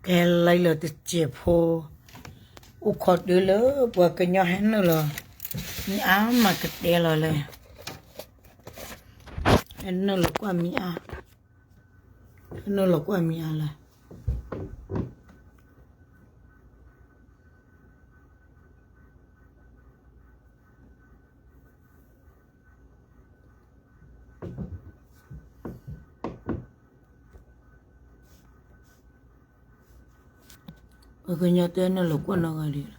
ဟဲလံလၢတစဲးဖိ, အိၣ်ခိးတုၤလၢပှၤကညီဟဲနုာ်လီၤ, မ့ၢ်အါမးကတဲလီၤလဲၣ်, ဟဲနုာ်လီၤကွၢ်မ့ၢ်အါ, ဟဲနုာ်လီၤကွၢ်မ့ၢ်အါလဲၣ်. ပှၤကညီတဲနုာ်လီၤကွၢ်နီၢ်ဂၤဒဲးလီၤ.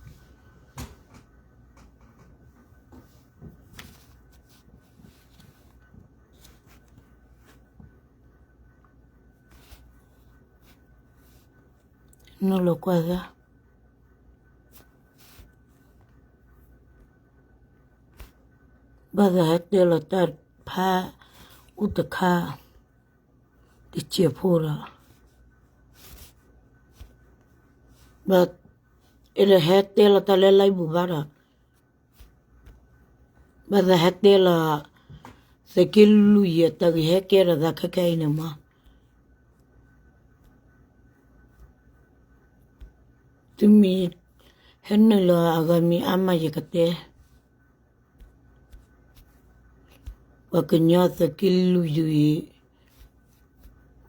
နုာ်လီၤကွၢ်သၢ, ဘၣ်သးဟဲတဲလီၤတၢ်ဖးအိၣ်တခါ, တစဲးဖိလီၤ. ဘၣ်, အဲၣ်ဒိးဟဲတဲလီၤတၢ်လၢ live ပူၤဘၣ်ဒီး, ဘၣ်သးဟဲတဲလီၤ သုးက့လွံၢ်အတၢ်ဂ့ၢ်ဟဲကဲထီၣ်သးခဲခဲအံၤန့ၣ်မး, သုမ့ၢ်ဟဲနုာ်လီၤအဂၤမ့ၢ်အါမးယကတဲ ပှၤကညီသုးက့လွံၢ်ဒုအံၤ,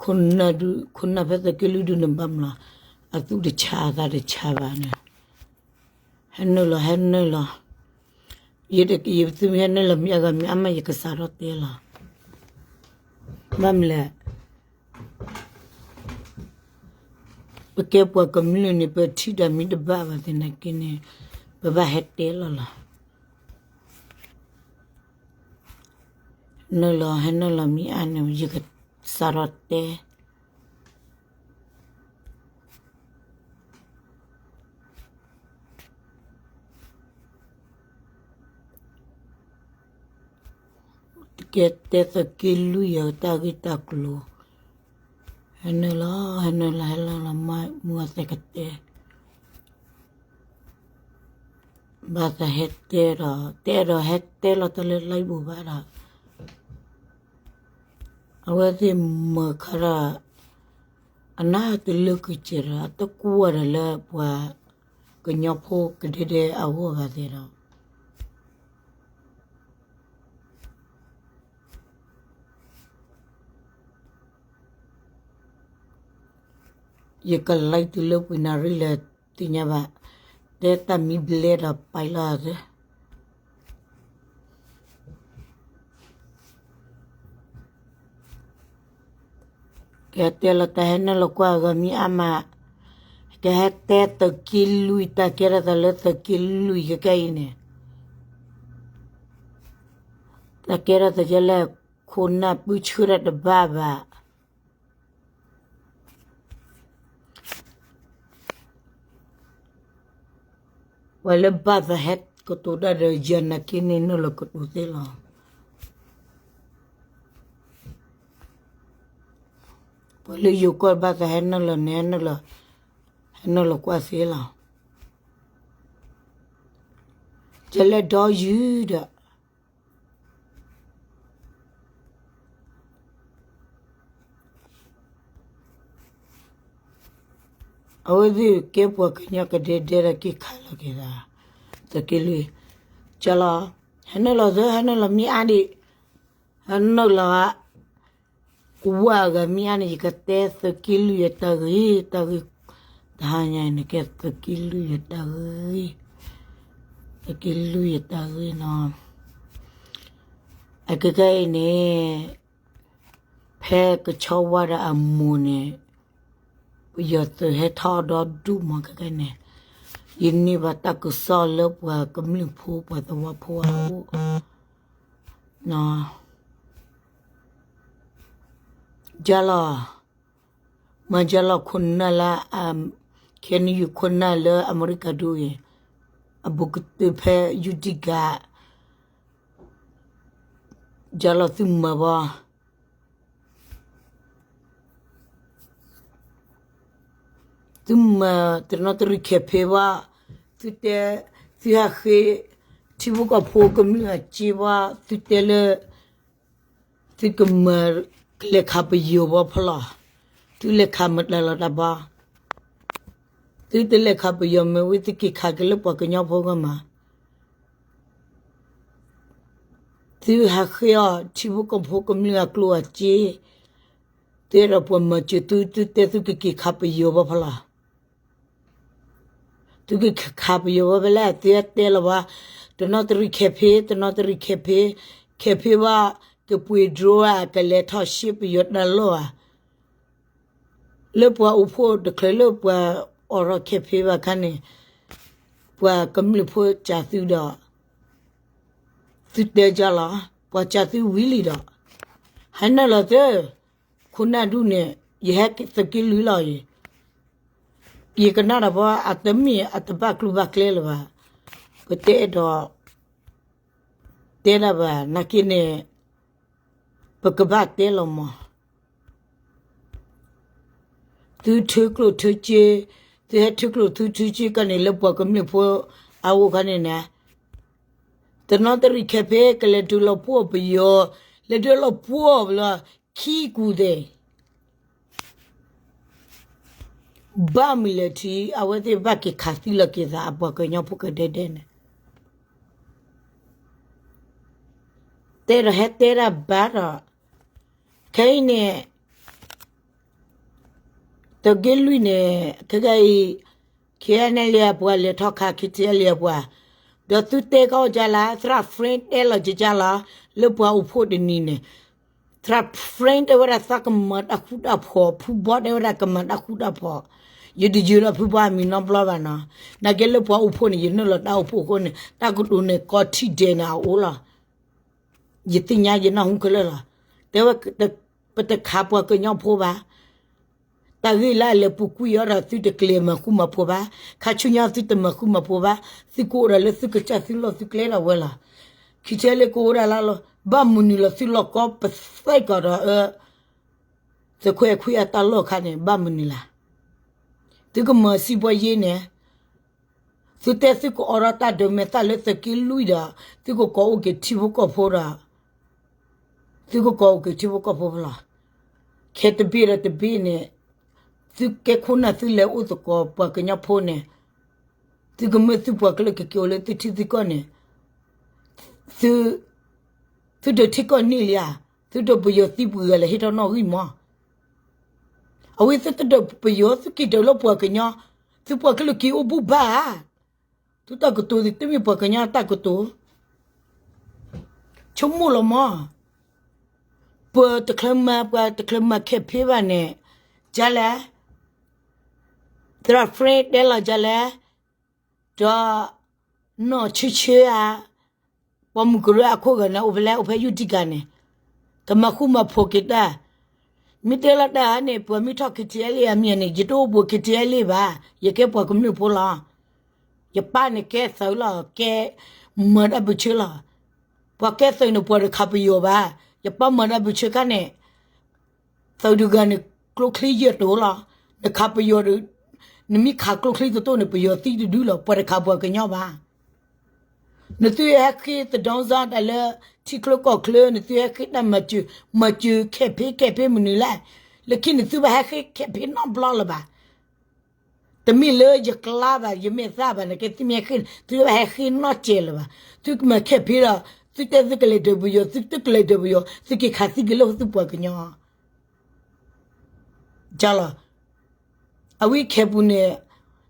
ခိၣ်နၢ်ဖဲသုးက့လွံၢ်ဒုန့ၣ် ဘၣ်မနုၤလီၤ, အသူၣ်တဆးအသးတဆးဘၣ်န့ၣ်, ဟဲနုာ်လီၤ ဟဲနုာ်လီၤ, ယသုမ့ၢ်ဟဲနုာ်လီၤမ့ၢ်အဂၤမ့ၢ်အါမး ယကစးထီၣ်တဲလီၤ. ဘၣ်မနုၤလဲၣ်, ပကဲပှၤကမျၢၢ်န့ၣ် ပထံၣ်တၢ်မ့ၢ်တဘၣ်ဘၣ်သနာ်က့န့ၣ်, ပဘၣ်ဟဲတဲလီၤလီၤ. နုာ်လီၤ ဟဲနုာ်လီၤမ့ၢ်အါန့ၣ် ယကစးထီၣ်တဲ တကဲတဲသုးက့လွံၢ်အတၢ်ဂ့ၢ်တၢ်ကျိၤ, ဟဲနုာ်လီၤ ဟဲနုာ်လီၤ ဟဲနုာ်လီၤ မုၢ်အသဲကတဲ, ဘၣ်သးဟဲတဲဒီး တဲဒီးဟဲတဲလီၤတၢ်လၢ live ပူၤဘၣ်ဒီး အဝဲသ့ၣ်မၤခါဒီး အနၢ်တလၢကစၢ်ဒီး အတကွၢ်ဒီးလၢပှၤကညီဖိကဒဲဒဲအဂီၢ်ဘၣ်သ့ၣ်ဒီး ယက live တုၤလၢပှဲၤနၣ်ရံၣ်လၢသ့ၣ်ညါဘၣ်, တဲတၢ်မံဘျဲဒီးပာ်လီၤသၢ ကတဲလီၤတၢ်ဟဲနုာ်လီၤကွၢ်အဂၤမ့ၢ်အါမး, ကဟဲတဲသုးက့လွံၢ် တၢ်ကဲထီၣ်သးလၢသုးက့လွံၢ်ခဲကဲအံၤန့ၣ်, တၢ်ကဲထီၣ်သးကဲလၢ ခိၣ်နၢ်ပၢဆှၢတၢ်တဘၣ်ဘၣ် ပှၤလၢဘၣ်သးဟဲကတိၤတၢ်ဒီးယၤနာ်က့န့ၣ် နုာ်လီၤကတိၤသ့လီၤ. ပှၤလၢယိၤကီၢ်ဘၣ်သးဟဲနုာ်လီၤန့ၣ် နုာ်လီၤ, ဟဲနုာ်လီၤကွၢ်သ့လီၤ. ကလဲၤဒီးယုၢ်ဒီး အဝဲသ့ၣ်ကဲပှၤကညီကဒဲဒဲဒီးက့ၤခးလီၤက့ၤသး, သုးက့လွံၢ်, ကလီၤ, ဟဲနုာ်လီၤသၢ ဟဲနုာ်လီၤမ့ၢ်အါဒံး, ဟဲနုာ်လီၤ ကဝၢ်အဂၤမ့ၢ်အါန့ၣ် ယကတဲသုးက့လွံၢ်အတၢ်ဂ့ၢ်, တၢ်ဂ့ၢ်, တဟါညါအံၤန့ၣ် ကဲသုးက့လွံၢ်အတၢ်ဂ့ၢ်, သုးက့လွံၢ်အတၢ်ဂ့ၢ်နီၤ, အကကဲအံၤန့ၣ် ဖဲကဆီဝါဒီးအမိၢ်န့ၣ်, ပယီၤသုးဟဲထီၣ်ဒီဒူၣ်မးခဲကဲန့ၣ်, ယန့ၢ်ဘၣ်တၢ်ကစီၣ်လၢပှၤကမျၢၢ်ဖိပှၤသဝီဖိအအိၣ်, ကလီၤ, မၤကလီၤခိၣ်နၢ်လၢ, ခဲနံယုခိၣ်နၢ်လၢအမဲရကၤဒ်အံၤ, အဘူးကတၢၢ်ဖဲယူဒံကၤ ကလီၤသုမၤဘီ, သုမၤတနီသရံၣ်ခဲဖဲဘၣ်, သုတဲ, သုဟးဃ့, ထံဖိကီၢ်ဖိကမျၢၢ်အစ့ဘၣ်, သုတဲလၢ, သုကမၤ, ကလဲၤခးပယီၤဘီဖီလီၤ, သုလဲၤခးမတၤလီၤတၢ်ဘီ, သုတလဲၤခးပယီၤမ့ၢ်ဝံၤ သုက့ၤခးက့ၤလၢပှၤကညီဖိဂီၢ်မး. သုဟးဃ့အီၣ်ထံဖိကီၢ်ဖိကမျၢၢ်အကျိၣ်အစ့, သုအဲၣ်ဒိးပှၤမၤစၢၤသု, သုတဲသုကက့ၤခးပယီၤဘၣ်ဖဲလဲၣ်. သုကခးပယီၤဘၣ်ဖဲလဲၣ်, သုဟဲတဲလီၤဘၣ်, တနီသရံၣ်ခဲဖ့, တနီသရံၣ်ခဲဖ့, ခဲဖ့ဘၣ်, ကပှ့ၤ drone ဧါ, ကလဲၤထီၣ်ရှ့ပယီၤတၢ်လီၢ်ဧါ. လၢပှၤအိၣ်ဖှိၣ်တချုးလၢပှၤအိးထီၣ်ခဲဖ့ဘၣ်ခါန့ၣ်, ပှၤကမျၢၢ်ဖိစံးသုဒီး, သုတဲကၢ်လီၤ, ပှၤစံးသုဝံၤလံဒီး, ဟဲနုာ်လီၤသု, ခိၣ်နၢ်ဒူၣ်န့ၣ်, ယဟဲသုးက့လွံၢ်လီၤအံၤ, ယကနၣ်ဒီးပှၤအတမ့ၢ်အတဘၣ်ကျိၤဘၣ်ကျဲလၢၤဘၣ်, ပတဲအဲၣ်ဒိး တဲဒၣ်ဘၣ်, နာ်က့န့ၣ်, ပကဘၣ်တဲလီၤမး. သုထၢကျိၣ်ထၢစ့, သုဟဲထၢကျိၣ်ထၢစ့ကီးန့ၣ် လၢပှၤကမျၢၢ်ဖိအအိၣ်ခါန့ၣ်န့ၣ်, တနီသရံၣ်ခဲဖ့ကလဲၤဒုးလီၤပှီၢ်ပယီၤ, လဲၤဒုးလီၤပှီၢ်ပယီၤ, ခံကူၣ်သ့ၣ် ဘၣ်မနုၤလဲၣ်ထံ, အဝဲသ့ၣ်ဘၣ်က့ၤခးသံလီၤက့ၤသးအပှၤကညီဖိကဒဲဒဲန့ၣ်, တဲဒီးဟဲတဲဒၣ်ဘၣ်ဒီး, ခဲအံၤန့ၣ်, သုးက့လွံၢ်န့ၣ်, ခဲကနံၣ်အံၤ, ခဲအံၤန့ၣ်လၢပှၤလဲၤထီၣ်ခး ခံထံအလံအပှၤ, ဒီးသုတဲကီၢ်ကၢ်လၢ သရၣ် Frank တဲလီၤကၢ်လီၤ, လၢပှၤအိၣ်ဖှိၣ်တနံၤန့ၣ်, သရၣ် Frank တဲဝဲဒၣ်သးကမၤတၢ်ဃူတၢ်ဖိး, ဖုဘီတဲဝဲဒၣ်ကမၤတၢ်ဃူတၢ်ဖိး, ယတယုာ်လီၤဖုဘီအမံၤနီတဘျီဘၣ်နီၤ, နာ်က့လၢပှၤအိၣ်ဖှိၣ်န့ၣ် ယနုာ်လီၤတၢ်အိၣ်ဖှိၣ်အဃိန့ၣ် တၢ်ကတိၤန့ၣ်ကီထံၣ်ဒဲးန့ၣ်အအိၣ်လီၤ. ယသ့ၣ်ညါယနၢ်ဟူခဲလၢာ်လီၤ. တဲဝဲ, ပတခးပှၤကညီဖိဘၣ်. တၢ်ဂ့ၢ်လၢအလဲၤပူၤကွံာ်အီၤဒီးသုတကျဲၤမၤဃူမၤဖိးဘၣ်. ခါဆူညါသုတမၤဃူမၤဖိးဘၣ်. သုကအိၣ်ဒီးလၢသုကစၢ်သုလီၢ်သုကျဲဒၣ်ဝဲလီၤ. ခံထံလံကအိၣ်ဒၣ်လၢလီၤ. ဘၣ်မနုၤလီၤသုလီၢ်ကီပသဲကီးဒီးအၢ သုးခွဲးခွံအတၢ်လီၢ်ခါန့ၣ် ဘၣ်မနုၤလဲၣ်. သုကမၤစံးပှၤယ့န့ၣ် သုတဲသုကအိးထီၣ်တၢ်ဒုးမဲာ်သၣ်လၢသုးက့လွံၢ်ဒီး သုကကိးအိၣ်က့ၤထံဖိကီၢ်ဖိဒီး သုကကိးအိၣ်က့ၤထံဖိကီၢ်ဖိဖဲလဲၣ်. ခဲတဘ့ၣ်ဒီးတဘ့ၣ်န့ၣ် သုကဲခိၣ်နၢ်သုလဲၤအိၣ်သကိးပှၤကညီဖိန့ၣ် သုကမၢသုပှၤကလုာ်ကက့ၤအိၣ်လၢသုထံသုကီၢ်န့ၣ် သုဒုးထံကီၢ်န့ၣ်လံဧါ. သုဒုးပယီၤသံပှဲၤဂၤလဲၤဟ့ၣ်ထီၣ်နီၣ်ဂံၢ်မး. အဝဲသုတဒုးပယီၤ သုက့ၤဒုးလၢပှၤကညီ, သုပှၤကလုာ်က့ၤအိၣ်ဘူးဘၣ်ဧါ. သုတၢ်ကတိၤတမ့ၢ်ပှၤကညီတၢ်ကတိၤ. ဆိကမိၣ်လီၤမး. ပတချုးမၤ ပှၤတချုးမၤခဲဖ့ဘၣ်န့ၣ် ကလဲၣ်, သရၣ် Frank တဲလီၤကလဲၣ်, ဒီး နီၢ်ဆၢဆၢဧါ, ပှၤမုၢ်ကရၢအခိၣ်ဂၤန့ၣ် အိၣ်ဖဲလဲၣ် အိၣ်ဖဲယုၢ်တံၢ်ကၤန့ၣ်, ကမၤဃူမၤဖိးက့ၤတၢ်, မ့ၢ်တဲလီၤတၢ်န့ၣ် ပှၤမ့ၢ်ထီၣ် KTLA အမံၤန့ၣ် ယတအိၣ်ဘူး KTLA ဘၣ်, ယကဲပှၤကမျၢၢ်ဖိလီၤ. ယပၢ်န့ၣ်ကဲသုးလီၤ, ကဲမၤတၢ်ပၢဆှၢလီၤ. ပှၤကဲသုးန့ၣ် ပှၤတခးပယီၤဘၣ်, ယပၢ်မၤတၢ်ပၢဆှၢခါန့ၣ် သုးတဂၤန့ၣ် ကျိချံယဲၢ်တိၤလီၤ. နခးပယီၤဒီး နမ့ၢ်ခးကျိချံတတိၤန့ၣ် ပယီၤသံတဒုလီၤ, ပှၤတခးပှၤကညီဘၣ်. နသုဟဲဃ့သဒိစၢ်တၢ်လၢထံချၢကီၢ်ချၢ, နသုဟဲဃ့တၢ်မၤစၢၤ, မၤစၢၤခဲဖ့ခဲဖ့မနုၤလဲၣ်. လၢခံန့ၣ်သုဘၣ်ဟဲဃ့ခဲဖ့နီတဘျီလၢၤဘၣ်. တမ့ၢ်လၢယကျါဘၣ်, ယမဲာ်သၣ်ဘၣ်, နကဲသုမ့ၢ်ဟဲဃ့န့ၣ် သုဘၣ်ဟဲဃ့နီတစဲးလၢၤဘၣ်. သုကမၤခဲဖ့ဒီး သုတဲသုကလဲၤဒုးပယီၤ, သုတကလဲၤဒုးပယီၤ, သုက့ၤခးသံက့ၤလၢသုပှၤကညီ ကလီၤ. အဝဲခဲပူၤန့ၣ်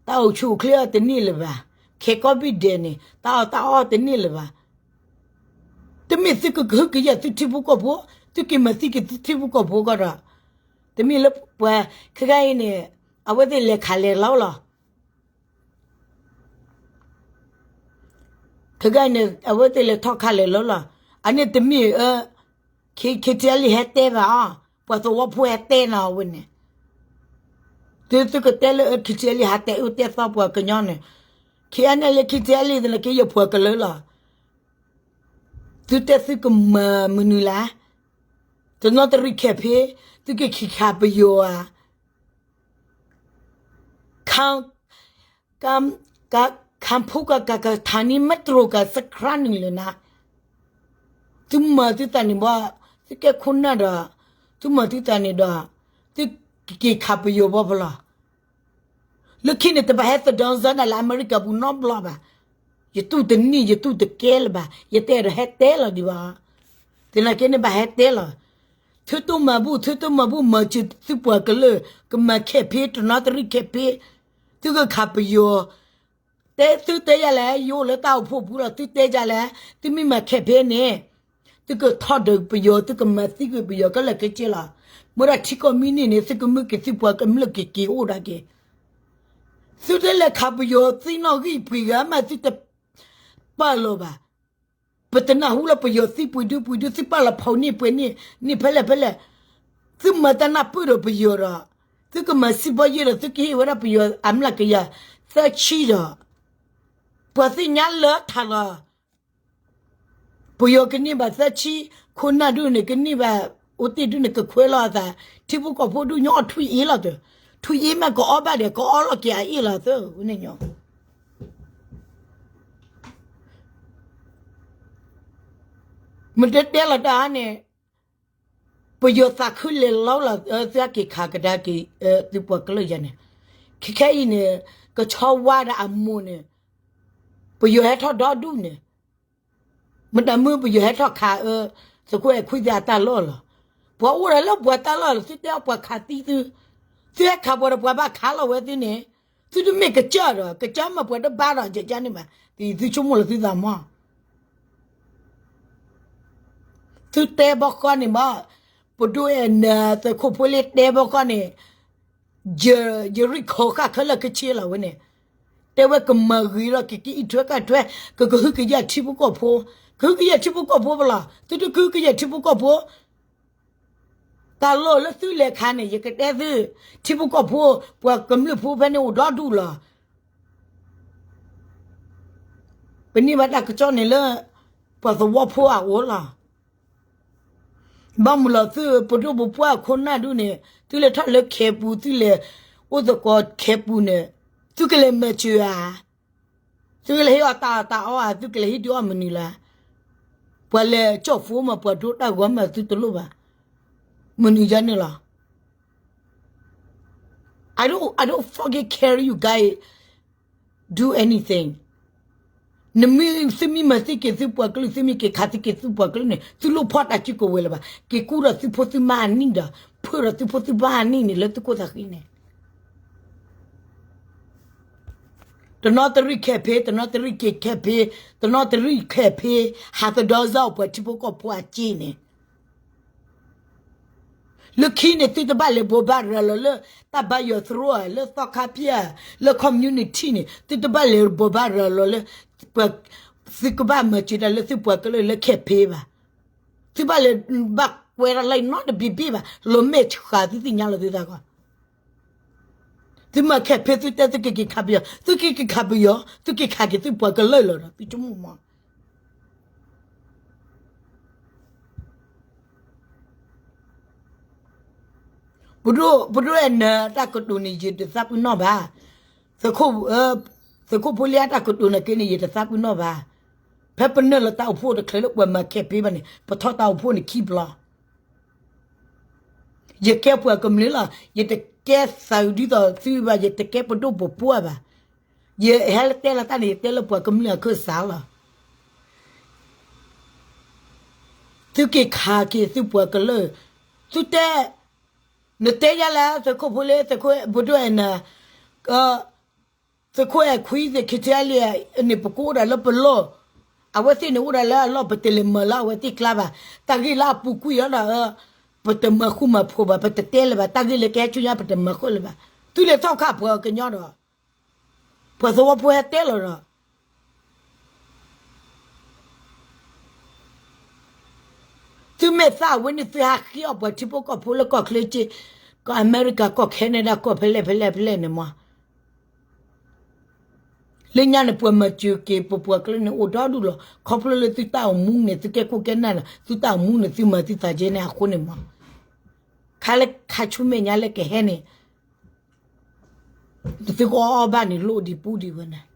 တၢ်အိၣ်ဆူၣ်အိၣ်ချ့အီၤတန့ၢ်လၢၤဘၣ်. ခဲကိးဘ့ၣ်ဒဲးန့ၣ် တၢ်အီၣ်တၢ်အီတန့ၢ်လၢၤဘၣ်. တမ့ၢ်သုကကဟုကယာ်သုထံဖိကီၢ်ဖိ, သုက့ၤမၤသံက့ၤသုထံဖိကီၢ်ဖိကဒီး, တမ့ၢ်လၢပှၤခဲခါအံၤန့ၣ် အဝဲသ့ၣ်လဲၤခးလဲၤလီၤလီၤ. ခဲခါအံၤန့ၣ် အဝဲသ့ၣ်လဲၤထီၣ်ခးလဲၤလီၤလီၤ. အန့ၣ်တမ့ၢ်အၢ KTLA ဟဲတဲဘၣ်အီၤ, ပှၤသဝီဖိဟဲတဲနၤအဝဲန့ၣ်. သုသုကတဲလၢအၢ KTLA ဟးတဲအၢတဲသီပှၤကညီန့ၣ်, ခဲအံၤန့ၣ်လၢ KTLA သနာ်က့ယပှၤကလုာ်လီၤ. သုတဲသုကမၤမနုၤလဲၣ်. တနီသရံၣ်ခဲဖ့, သုက့ၤခးပယီၤဧါ. ခ က က ခးဖိကကကထါနံၤ မ့ၢ်တြီကစခရၣ်နုာ်လၢၤနၤ. သုမၤသုသးန့ၣ်ဘၣ်, သုကဲခိၣ်နၢ်ဒီး, သုမၤသုသးန့ၣ်ဒီး, သုကက့ၤခးပယီၤဘၣ်ဖဲလဲၣ်. လၢခံန့ၣ် တဘၣ်ဟဲသဒီစၢနၤလၢအမဲရကၤပူၤနီတဘျီဘၣ်. ယတူၢ်တန့ၢ် ယတူၢ်တကဲလၢၤဘၣ်, ယတဲဒီးဟဲတဲလီၤဒံးဘၣ်. သနာ်က့န့ၣ်ဘၣ်ဟဲတဲလီၤ. သုတမၤဘူၣ် သုတမၤဘူၣ် မၤစၢၤသုပှၤကလုာ်, ကမၤ campaign တနီသရံၣ် campaign, သုကခးပယီၤ, တဲသုတဲယၤလဲၣ်, ယအိၣ်လၢတၢ်အိၣ်ဖှိၣ်ပူၤဒီး သုတဲယၤလဲၣ်, သုမ့ၢ်မၤ campaign န့ၣ် သုကထီဒါပယီၤ, သုကမၤသံကွံာ်ပယီၤခဲလၢာ်ခဲဆ့လီၤ. မ့ၢ်ဒၣ်ထံကီၢ်မံန့ၢ်န့ၣ် သုကမၢက့ၤသုပှၤကမျၢၢ်က့ၤက့ၤအိၣ်ဒၣ်က့ၤ. သုတလဲၤခးပယီၤသံနီၣ်ဂံၢ်ပှ့ၤဂၤမး သုတပာ်လီၤဘၣ်. ပတနၢ်ဟူလၢပယီၤသံပှ့ၤဒုပှ့ၤဒု သုပာ်လီၤဖီန့ၢ်ပှ့ၤန့ၢ် န့ၢ်ဖဲလဲၣ်ဖဲလဲၣ်, သုမၤတၢ်နၢ်ပၢၢ်ဒီးပယီၤဒီး သုကမၤစံးဘီယ့ၢ်ဒီး သုကဟ့ၣ်ဝဲဒၣ်ပယီၤအမျးကယၤသၢဆံဒီး ပှၤသ့ၣ်ညါလၢထးလီၤ. ပယီၤကန့ၢ်ဘၣ်သၢဆံ, ခိၣ်နၢ်ဒုန့ၣ် ကန့ၢ်ဘၣ်အိၣ်တ့ၢ်ဒုန့ၣ် ကခွဲးလီၤအသး, ထံဖိကီၢ်ဖိဒုညီအီၣ်ထွံၣ်အ့လီၤတၢ်, ထွံၣ်အ့မးကအီၣ်ဘၣ်ဒီး ကအီၣ်လီၤက့ၤအအ့ၣ်လီၤသၢဝဲန့ၣ်ညီ. မ့ၢ်တတဲလီၤတၢ်န့ၣ် ပယီၤသးခုလဲၤလီၤလီၤ သုဟဲက့ၤခးကဒါက့ၤ သုပှၤကလုာ်ယၤန့ၣ်, ခဲခဲအံၤန့ၣ် ကဆီဝါဒီးအမိၢ်န့ၣ် ပယီၤဟဲထီၣ်ဒီဒူၣ်န့ၣ်, မတၤမုၢ်ပယီၤဟဲထီၣ်ခးအၢ သုးခိၣ်အဲၣ်ခွံသ့ၣ်အတၢ်လီၢ်လီၤ. ပှၤအိၣ်ဒီးလၢပှၤတၢ်လီၢ်လီၤ သုတဲအီၤပှၤခးသံသု, သုဟဲခးပှၤဒီးပှၤဘၣ်ခးလီၤဝဲသုန့ၣ်, သုတမ့ၢ်ကစၢ်ဒီး ကစၢ်မ့ၢ်ပှၤတဘါဒီး ကကန့ၣ်ဘၣ်, သုဆိကမိၣ်လၢသုသးမီၢ် သုတဲဘီဃီန့ၣ်မး, ပဒိၣ်အဲၣ်နၤသုးခိၣ်ဖိလ့တဲဘီဃီန့ၣ်, ယရံၣ်ခိးဃာ်ခဲလၢာ်ခဲဆ့လီၤဝဲန့ၣ်, တဲဝဲကမၤဂ့ၤလီၤ ကကအံးထွဲကထွဲ, ကကဟုကယာ်ထံဖိကီၢ်ဖိ, ကဟုကယာ်ထံဖိကီၢ်ဖိဘၣ်လီၤ, သုတကဟုကယာ်ထံဖိကီၢ်ဖိ တၢ်လီၢ်လၢသုလဲၤခးန့ၣ် ယကတဲသု, ထံဖိကီၢ်ဖိ ပှၤကမျၢၢ်ဖိဖဲန့ၣ်အိၣ်ဒီဒူၣ်လီၤ. ပန့ၢ်ဘၣ်တၢ်ကစီၣ်န့ၣ်လၢ ပှၤသဝီဖိအအိၣ်လီၤ. ဘၣ်မနုၤလီၤသုပဒိၣ်ပပှၢ်ခိၣ်နၢ်ဒုန့ၣ် သုလဲၤထီၣ်လၢခဲပူၤ သုလဲၤအိၣ်သကိးခဲပူၤန့ၣ်, သုကလဲၤမၤစၢၤဧါ, သုကလဲၤဟ့ၣ်အီၣ်တၢ်အီၣ်တၢ်အီဧါ, သုကလဲၤဟ့ၣ်ဒုးအီၣ်မနုၤလၢၤ, ပှၤလဲၤကၠီၣ်ဖိမး ပှၤဒိတၢ်ဂီၤမးသုတလိၣ်ဘၣ်, မနုၤယါန့ၣ်လီၤ. I don't, I don't fucking care you guys do anything. နမ့ၢ်သုမ့ၢ်မၤသံက့ၤသုပှၤကလုာ် သုမ့ၢ်က့ၤခးသံက့ၤသုပှၤကလုာ်န့ၣ် သုလိၣ်ဖီၣ်တၢ်စုကဝဲၤလၢၤဘၣ်, က့ၤကူၣ်ဒီးသုဖိသုမါအနံၣ်ဒီး ဖုးဒီးသုဖိသုမါအနံၣ်န့ၣ် လၢသုခိၣ်သးဃံန့ၣ် တနီသရံၣ်ခဲဖ့, တနီသရံၣ်က့ၤခဲဖ့, တနီသရံၣ်ခဲဖ့, ဟးသဒီစၢ်အပှၤထံဖိကီၢ်ဖိအစ့န့ၣ် လၢခံန့ၣ် သုတဘၣ်လဲၤဘိးဘၣ်ရၤလီၤလၢ တၢ်ဘါယွၤသရိာ်ဧါ, လၢသီခါဖၠၣ်ဧါ, လၢ community န့ၣ် သုတဘၣ်လဲၤဘိးဘၣ်ရၤလီၤလၢ ပှၤ သုကဘၣ်မၤစၢၤတၢ်လၢသုပှၤကလုာ်လၢခဲဖ့ဘၣ်. သုဘၣ်လဲၤဘၣ်ကွဲးတၢ်လၢနီတဘ့ၣ်ဘ့ၣ်ဘၣ်, လီၤမဲာ်ဆှးသုသ့ၣ်ညါလီၤသုသးကီး သုမၤခဲဖ့သုတဲသုကက့ၤခးပယီၤ, သုကက့ၤခးပယီၤ, သုက့ၤခးက့ၤသုပှၤကလုာ်လီၤဒီး သုဆိကမိၣ်မး ပဒိၣ်, ပဒိၣ်အဲၣ်နၤတၢ်ကတိၤန့ၣ် ယတသးပ့ၤနီၣ်ဘၣ်. သုးခိၣ်, သုးခိၣ်ဖိလ့အတၢ်ကတိၤန့ၣ်က့န့ၣ် ယတသးပ့ၤနီၣ်ဘၣ်. ဖဲပနုာ်လီၤတၢ်အိၣ်ဖှိၣ်တချုးလၢပှၤမၤခဲဖ့ဘၣ်န့ၣ် ပထီၣ်တၢ်အိၣ်ဖှိၣ်န့ၣ်ခံဘျီ ယကဲပှၤကမျၢၢ်လီၤ. ယတကဲသုးဒ်သိးသုဘၣ်, ယတကဲပဒိၣ်ပပှၢ်ဘၣ်. ယဟဲလၢတဲလီၤတၢ်န့ၣ် ယတဲလၢပှၤကမျၢၢ်အခၢၣ်စးလီၤ. သုက့ၤခးက့ၤသုပှၤကလုာ်, သုတဲ, နတဲယၤလၢသုးခိၣ်ဖိလ့, သုးခိၣ်ပဒိၣ်အဲၣ်နၤ, သုးခိၣ်အဲၣ်ခွံသ့ၣ်ခံထံအလံန့ၣ် ပကအိၣ်ဒၣ်လၢပလီၢ်, အဝဲသ့ၣ်န့ၣ်အိၣ်ဒၣ်လၢအလီၢ် ပတလဲၤမၤလၢအဝဲသ့ၣ်ကျါဘၣ်. တၢ်ဂ့ၢ်လၢအပူၤကွံာ်အီၤဒီး ပတမၤဃူမၤဖိးဘၣ်, ပတတဲလၢၤဘၣ်, တၢ်ဂ့ၢ်လၢကဟဲဆူညါ ပတမၤဃုာ်လၢၤဘၣ်. သုလဲၤထီၣ်ခးပှၤကညီဒီး ပှၤသဝီဖိဟဲတဲလီၤဒီး သုမ့ၢ်သးဝဲန့ၣ် သုဟးဃ့အီၣ်ပှၤထံဖိကီၢ်ဖိလၢကီၢ်ချၢက့, ကီၢ်အမဲရကၤ ကီၢ်ခဲနဒၤ ကီၢ်ဖဲလဲၣ်ဖဲလဲၣ်ဖဲလဲၣ်န့ၣ်မး, လၢညါန့ၣ် ပှၤမၤစၢၤက့ၤပပှၤကလုာ်န့ၣ်အိၣ်ဒီဒူၣ်လီၤ. ခီဖျိလၢသုတၢ်အိၣ်မူန့ၣ် သုကဲခိၣ်ကဲနၢ်လီၤ, သုတၢ်အိၣ်မူန့ၣ် သုမၤသုသးကဲန့ၣ်အဃိန့ၣ်မး, ခါလၢခါဆူမဲာ်ညါလၢကဟဲန့ၣ် သုကအီၣ်ဘၣ်န့ၣ် လိၣ်ဒံးပူဒံးဝဲန့ၣ်,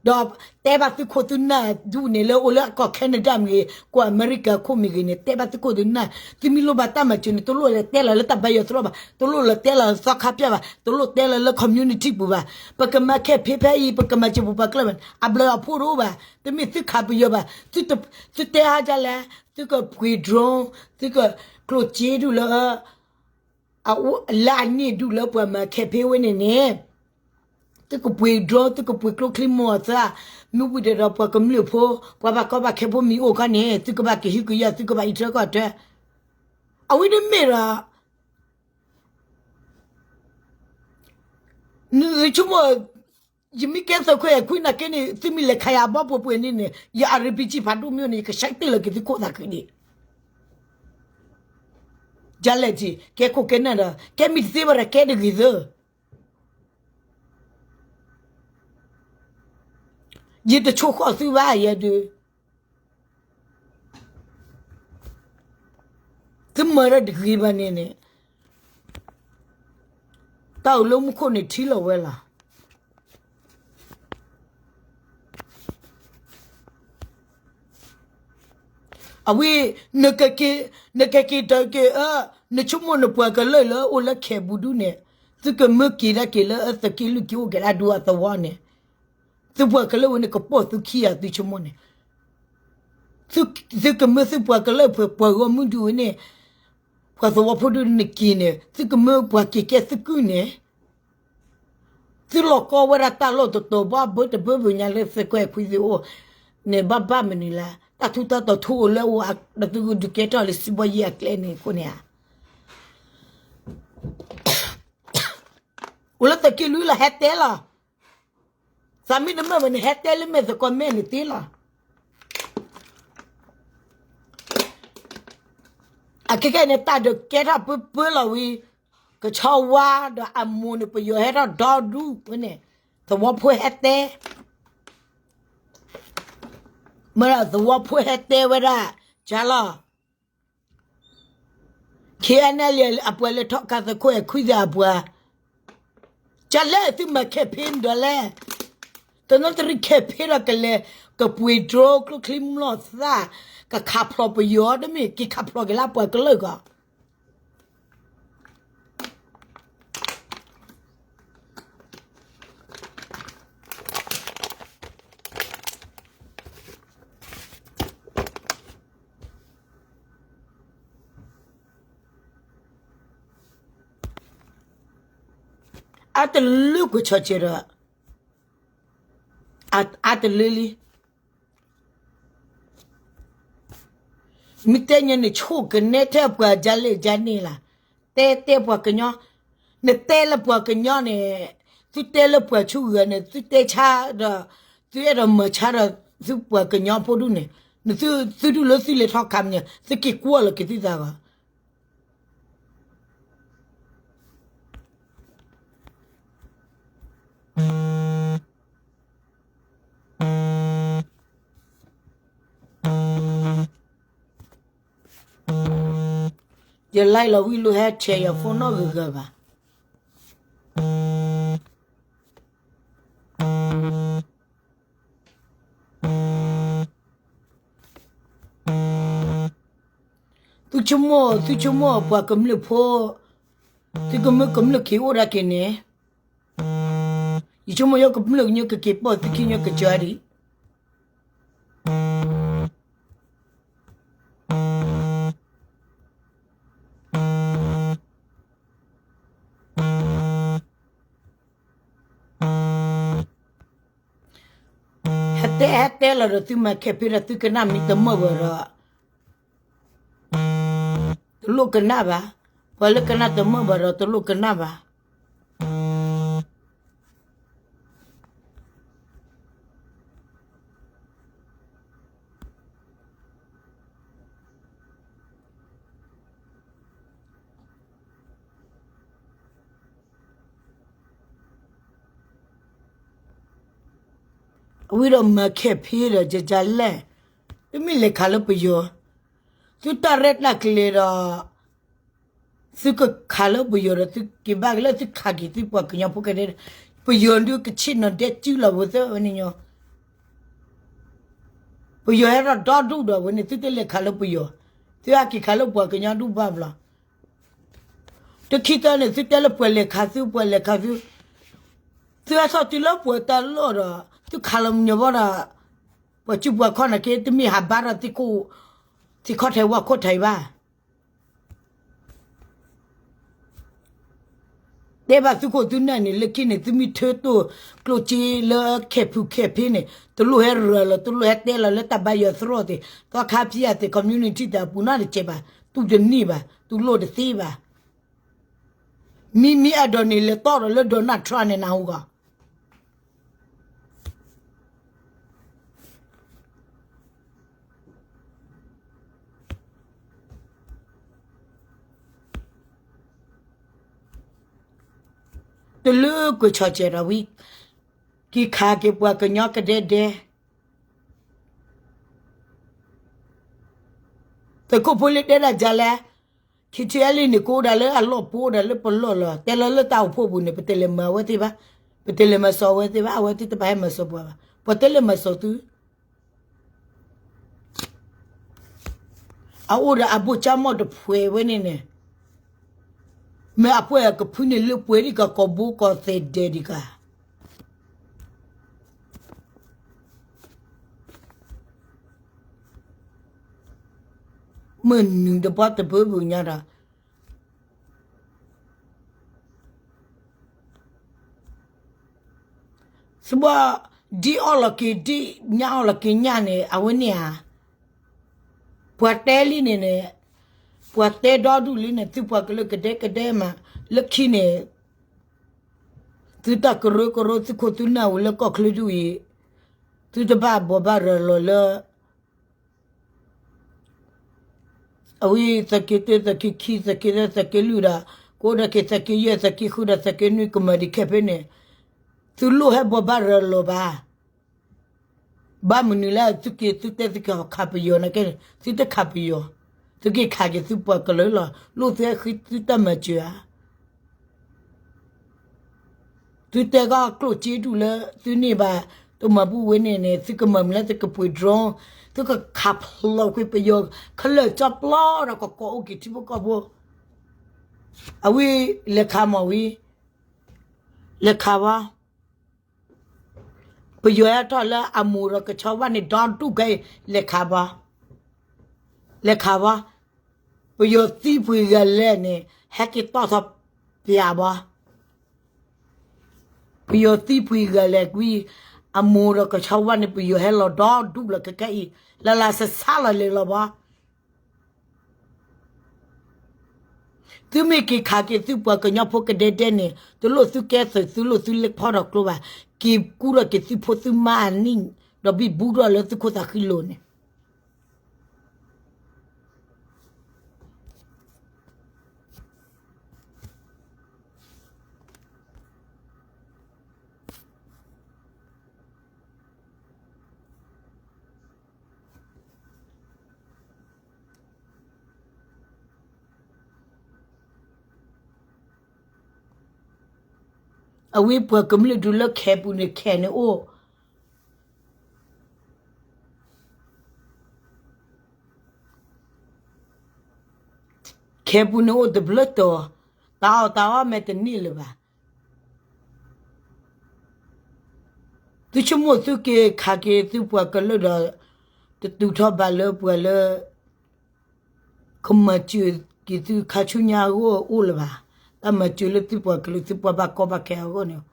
ဒီးတဲဘၣ်သုခိၣ်သုနၢ်ဒူၣ်န့ၣ် လၢအိၣ်လၢကီၢ် Canada မ့ၢ်ဂ့ၤ ကီၢ်အမဲရကၤခိၣ်မ့ၢ်ဂ့ၤန့ၣ် တဲဘၣ်သုခိၣ်သုနၢ်, သုမ့ၢ်လိၣ်ဘၣ်တၢ်မၤစၢၤန့ၣ် တလိၣ်လဲၤတဲလီၤလၢတၢ်ဘါယွၤသရိာ်ဘၣ်, တလိၣ်လဲၤတဲလီၤသီခါပျၢ်ဘၣ်, တလိၣ်တဲလီၤလၢ community ပူၤဘၣ်. ပကမၤ campaign ဖဲအံၤ ပကမၤစၢၤပပှၤကလုာ်ဘၣ်န့ၣ် အဘျုးအဖှိၣ်တအိၣ်ဘၣ်. တမ့ၢ်သုခးပယီၤဘၣ်, သုတဲအါဒ်လဲၣ်, သုကပှ့ၤ drone, သုကကျိၣ်စ့ဒူၣ်လၢ လၢအန့ၢ်ဒူၣ်လၢပှၤမၤ campaign ဝဲန့ၣ်န့ၣ်, သုကပှ့ၤ drone, သုကပှ့ၤကျိချံမျိာ်သၣ်, မ့ၢ်ဝံၤဒီးပှၤကမျၢၢ်ဖိ, ပှၤဘၣ်ကီဘၣ်ခဲဖိမ့ၢ်အိၣ်ခီန့ၣ် သုကဘၣ်ကဟုကယာ်, သုကဘၣ်အံးထွဲကွၢ်ထွဲ. အဝဲန့ၣ်မ့ၢ်ဒီး နသုဆိကမိၣ်, ယမ့ၢ်ကဲသုးခိၣ်အဲၣ်ခွံနာ်က့န့ၣ် သုမ့ၢ်လဲၤခးယၤအဘီပှဲၤပှဲၤန့ၣ်န့ၣ် ယ RPG ဖးဒိၣ်မ့ၢ်န့ၣ် ယကဆဲးတ့ၢ်လီၤက့ၤသုခိၣ်သးခုဒံး. ဒ်လဲၣ်တံၢ် ကဲခိၣ်ကဲနၢ်ဒီး ကဲမ့ၢ်တသ့ဘၣ်ဒီး ကဲတဂ့ၤသၢ ယတဆိၣ်ဃီၣ်သုဘၣ်ယဲဒုး, သုမၤတၢ်တဂ့ၤဘၣ်န့ၣ်န့ၣ်, တၢ်အိၣ်လၢမူခိၣ်န့ၣ်ထံလီၤဝဲလီၤ. အဝဲ, နကက့ၤ, နကက့ၤတက့ၤအၢ, နဆိကမိၣ်နပှၤကလုာ်လၢအိၣ်လၢခဲပူၤဒူၣ်န့ၣ်, သုကမၢက့ၤဒၣ်က့ၤလၢအသုးက့လွံၢ်က့ၤအိၣ်က့ၤလၢအဒူအသဝီန့ၣ်, သုပှၤကလုာ်ဝဲန့ၣ်ကပိာ်သုခံဂၤသုဆိကမိၣ်န့ၣ်, သုကမၢသုပှၤကလုာ်ပှၤဂီၢ်မုၢ်ဒူၣ်ဝဲန့ၣ်, ပှၤသဝီဖိဒူၣ်နက့ၤန့ၣ် သုကမၢပှၤက့ၤကဲသုကုၢ်န့ၣ် သုလီၤကီဝဲဒၣ်တၢ်လီၢ်တတီၤဘၣ်ဘၢတဘၢဘၢညါလၢသုးခိၣ်အဲၣ်ခွံသုအိၣ်, န့ၣ်ဘၣ်ဘၣ်မနုၤလဲၣ်, တၢ်ထူးတၢ်တီၤထူအိၣ်လၢအဝဲဒီးသုကဒုးကဲထီၣ်လၢစံးဘီယံၤအကျဲန့ၣ်အဃိန့ၣ်ဧါ. အိၣ်လၢသုးက့လွံၢ်လီၤ ဟဲတဲလီၤ. သးမ့ၢ်တမၢၢ်ဘၣ်န့ၣ် ဟဲတဲလၢမဲာ်သကိးမဲာ်န့ၣ်သ့လီၤ. အခဲကဲန့ၣ် တၢ်ဒုးကဲထီၣ်ပၢပၢလီၤဝံၤ, ကဆီဝါဒီးအမိၢ်န့ၣ် ပယီၤဟဲထီၣ်ဒီဒူၣ်ဝဲန့ၣ်, သဝီဖိဟဲတဲ, မ့ၢ်ဒီးသဝီဖိဟဲတဲဝဲဒၣ်, ကၢ်လီၤ KNLA အပှၤလဲၤထီၣ်ခးသုးခိၣ်အဲၣ်ခွံသ့ၣ်အပှၤ, ကၢ်လဲၣ်သုမၤခဲဖ့ဒီးလဲၣ်, တနီသရံၣ်ခဲဖ့ဒီးကလဲၤ, ကပှ့ၤဒြိကျိချံမျိာ်သၣ်, ကခးဖျိးပယီၤတမ့ၢ် က့ၤခးဖျိးက့ၤလၢအပှၤကလုာ်ဂီၢ် အတလၢကွံာ်ဆီၣ်ဆဲးဒီး, အတလၢလံ. မ့ၢ်တဲညါန့ၣ် ဆိၣ်ကနဲထဲပှၤဒ်လဲၣ်ဒ်န့ၣ်လီၤ. တဲတဲပှၤကညီ, နတဲလၢပှၤကညီန့ၣ်, သုတဲလၢပှၤဆူဂၤန့ၣ် သုတဲဆါဒီး, သုအဲၣ်ဒိးမၤဆါဒီး, သုပှၤကညီဖိဒူၣ်န့ၣ်, နသုဒူၣ်လၢသုလဲၤထီၣ်ခးမ့ၢ်န့ၣ် သုက့ၤကွၢ်လီၤက့ၤသုသးဂီၢ် ယလဲၤလီၤဝံၤလၢဟဲဆဲးယၤ phone နီတဂၤဂၤဘၣ်. သုဆိကမိၣ်, သုဆိကမိၣ်ပှၤကမျၢၢ်ဖိ, သုကမၢကမျၢၢ်ခံအိၣ်ဒၣ်က့ၤန့ၣ်, ယဆိကမိၣ်ယကမျၢၢ်ကညီကက့ၤပိာ်သုခံညီကစၢ်ဒံး ဟဲတဲဟဲတဲလီၤဒီးသုမၤခဲဖ့ဒီးသုကနၣ်မ့ၢ်တမၢၢ်ဘၣ်ဒီး, တလိၣ်ကနၣ်ဘၣ်, ပှၤလၢကနၣ်တမၢၢ်ဘၣ်ဒီးတလိၣ်ကနၣ်ဘၣ်. အဝဲဒီးမၤခဲဖ့ဒီး ကကလဲၣ်, တမ့ၢ်လဲၤခးလၢပယီၤ, သုတၢ်ရဲၣ်တၢ်ကျဲၤဒီး, သုကခးလၢပယီၤဒီးသုက့ၤဘၣ်ကလၢသုခးက့ၤသုပှၤကညီဖိကဒဲ, ပယီၤဒုးကဆ့ၣ်နီၤဒဲစုလီၤဝဲသၢဝဲန့ၣ်ညီ, ပယီၤဟဲထီၣ်ဒီဒူၣ်ဒီးဝဲန့ၣ် သုတလဲၤခးလၢပယီၤ, သုဟဲက့ၤခးလၢပှၤကညီဒူၣ်ဘၣ်ဘျီ. တခံသၢန့ၣ် သုတဲလၢပှၤလဲၤခးသု ပှၤလဲၤခးသု, သုဟဲထီၣ်တုၤလၢပှၤတၢ်လီၢ်ဒီး သုခးလီၤမညီၤဘၣ်ဒီး ပှၤစုပှၤခီၣ်န့ၣ်က့ တမ့ၢ်ဟးဘါထီၣ်သံခိၣ်, သံခီၣ်ထံးဝၣ်ခိၣ်ထံးဘၣ်. တဲဘၣ်သုခိၣ်သုနၢ်န့ၣ် လၢခံန့ၣ် သုမ့ၢ်ထၢတိၢ်ကျိၣ်စ့လၢခဲဖုခဲဖ့န့ၣ် တလိၣ်ဟဲရၤလီၤ တလိၣ်ဟဲတဲလီၤလၢတၢ်ဘါယွၤသရိာ်သ့ၣ် သီခါဖံးအသ့ၣ် community သ့ၣ်အပူၤနီတစဲးဘၣ်, တူၢ်တန့ၢ်ဘၣ်, တူၢ်လိၣ်တသ့ဘၣ်. မ့မ့ၢ်အဲၣ်ဒိးန့ၣ် လဲၤတီၢ်ဒီးလၢ Donald Trump န့ၣ် နၢ်ဟူဂီၢ် တလၢကွဲးဆီၣ်စဲးဒီးဝံၤ က့ၤခးက့ၤပှၤကညီကဒဲဒဲ, သုးခိၣ်ဖိလ့တဲဒၣ်ဒ်လဲၣ်, ခံထံအဲလံန့ၣ် ကအိၣ်ဒၣ်လၢအလီၢ်ပအိၣ်ဒၣ်လၢပလီၢ်လီၤ, တဲလီၤလၢတၢ်အိၣ်ဖှိၣ်ပူၤန့ၣ် ပတလဲၤမၤဝဲသ့ၣ်ဘၣ်, ပတလဲၤမၤစီၤဝဲသ့ၣ်ဘၣ်, အဝဲသ့ၣ်တဘၣ်ဟဲမၤစီၤပှၤဘၣ်, ပှၤတလဲၤမၤစီၤသု အအိၣ်ဒီးအဘိၣ်ကၠၢ်မီၢ်တဖှဲးဝဲန့ၣ်န့ၣ်, မ့ၢ်အပှဲၢ်ကဖုန့ၣ်လၢပှဲၤဒံးကကိးဘိကီးသဲးဒဲးဒံးကါ, မုၢ်နုာ်တဘီတဘၢပူၤညါဒီး သဘီ, ဒ်အီၣ်လီၤက့ၤဒ်ညၣ်အီၣ်လီၤက့ၤညၣ်န့ၣ် အဝဲန့ၣ်ဧါ, ပှၤတဲလံန့ၣ်န့ၣ်, ပှၤတဲဒီဒူၣ်လံန့ၣ် သုပှၤကလုာ်ကဒဲကဒဲမး, လၢခံန့ၣ် သုတၢ်ကရၢကရိသုးခိၣ်သုးနၢ်ဝံၤလၢကီၢ်ချၢဒူၣ်အံၤ, သုတဘၣ်ဘိးဘၣ်ရၤလီၤလၢ အဝဲသးက့တၢ သးက့ခံ သးက့သၢ သးက့လွံၢ်ဒီး ကအိၣ်ဒီးက့ၤသးက့ယဲၢ် သးက့ဃုဒီးသးက့နွံ ကမၤဒံးခဲဖဲန့ၣ်, သုလိၣ်ဟဲဘိးဘၣ်ရၤလီၤဘၣ်. ဘၣ်မနုၤလၢသုက့ၤသုတဲသုကခးပယီၤန့ၣ်ကဲန့ၣ် သုတခးပယီၤ, သုက့ၤခးက့ၤသုပှၤကလုာ်လီၤ. လိၣ်သုဟဲဃုသုတၢ်မၤစၢၤဧါ. သုတဲဂီၢ်ကျိၣ်စ့ဒူၣ်လၢသုန့ၢ်ဘၣ်, တမၤဘူၣ်ဝဲန့ၣ်န့ၣ် သုကမၤမနုၤလၢသုကပှ့ၤ drone, သုကခးဖျိးကွံာ်ပယီၤခဲလၢာ်ကၠီပျီဒီးကကိးအိၣ်က့ၤထံဖိကီၢ်ဖိ, အဝဲလဲၤခးမီၤဝံၤ, လဲၤခးဘၣ်. ပယီၤဟဲထီၣ်လၢအမိၢ်ဒီးကဆီဝါန့ၣ် ဒီဒူၣ်ခဲအံၤ လဲၤခးဘၣ်, လဲၤခးဘၣ်. ပယီၤသံပှ့ၤဂၤလဲၣ်န့ၣ် ဟဲက့ၤတီၢ်ထီၣ်ပျးဘၣ်. ပယီၤသံပှ့ၤဂၤလဲၣ်ကွံာ်, အမိၢ်ဒီးကဆီဝါန့ၣ် ပယီၤဟဲလီၤဒီဒူၣ်လီၤခဲခဲအံၤ, လၢ်လၢ်ဆးဆးလီၤလဲၤလီၤဘၣ်. သုမ့ၢ်က့ၤခးက့ၤသုပှၤကညီဖိကဒဲဒဲန့ၣ် တလိၣ်သုကဲသုး သုလိၣ်သုလ့ဖီၣ်ထီၣ်ကျိဘၣ်, က့ၤကူထီၣ်က့ၤသုဖိသုမါအနံၣ်, ဒီးဘံၣ်ဘူထီၣ်လၢသုခိၣ်သးဃံလိၤန့ၣ် အဝဲပှၤကမျၢၢ်ဒုးလၢခဲပူၤန့ၣ် ခဲန့ၣ်အိၣ်, ခဲပူၤန့ၣ်အိၣ်တဘျၢတီၤ, တၢ်အီၣ်တၢ်အီမဲာ်တန့ၢ်လၢၤဘၣ်. သုဆိကမိၣ်သုက့ၤခးက့ၤသုပှၤကလုာ်ဒီး တတုၤထီၣ်ဘၣ်လၢပှၤလၢ ကမၤစၢၤက့ၤသုခါဆူညါအဂီၢ်အိၣ်လၢၤဘၣ်. တၢ်မၤစၢၤလၢသုပှၤကလုာ်သုပှၤဘၣ်ကီဘၣ်ခဲအဂီၢ်န့ၣ်,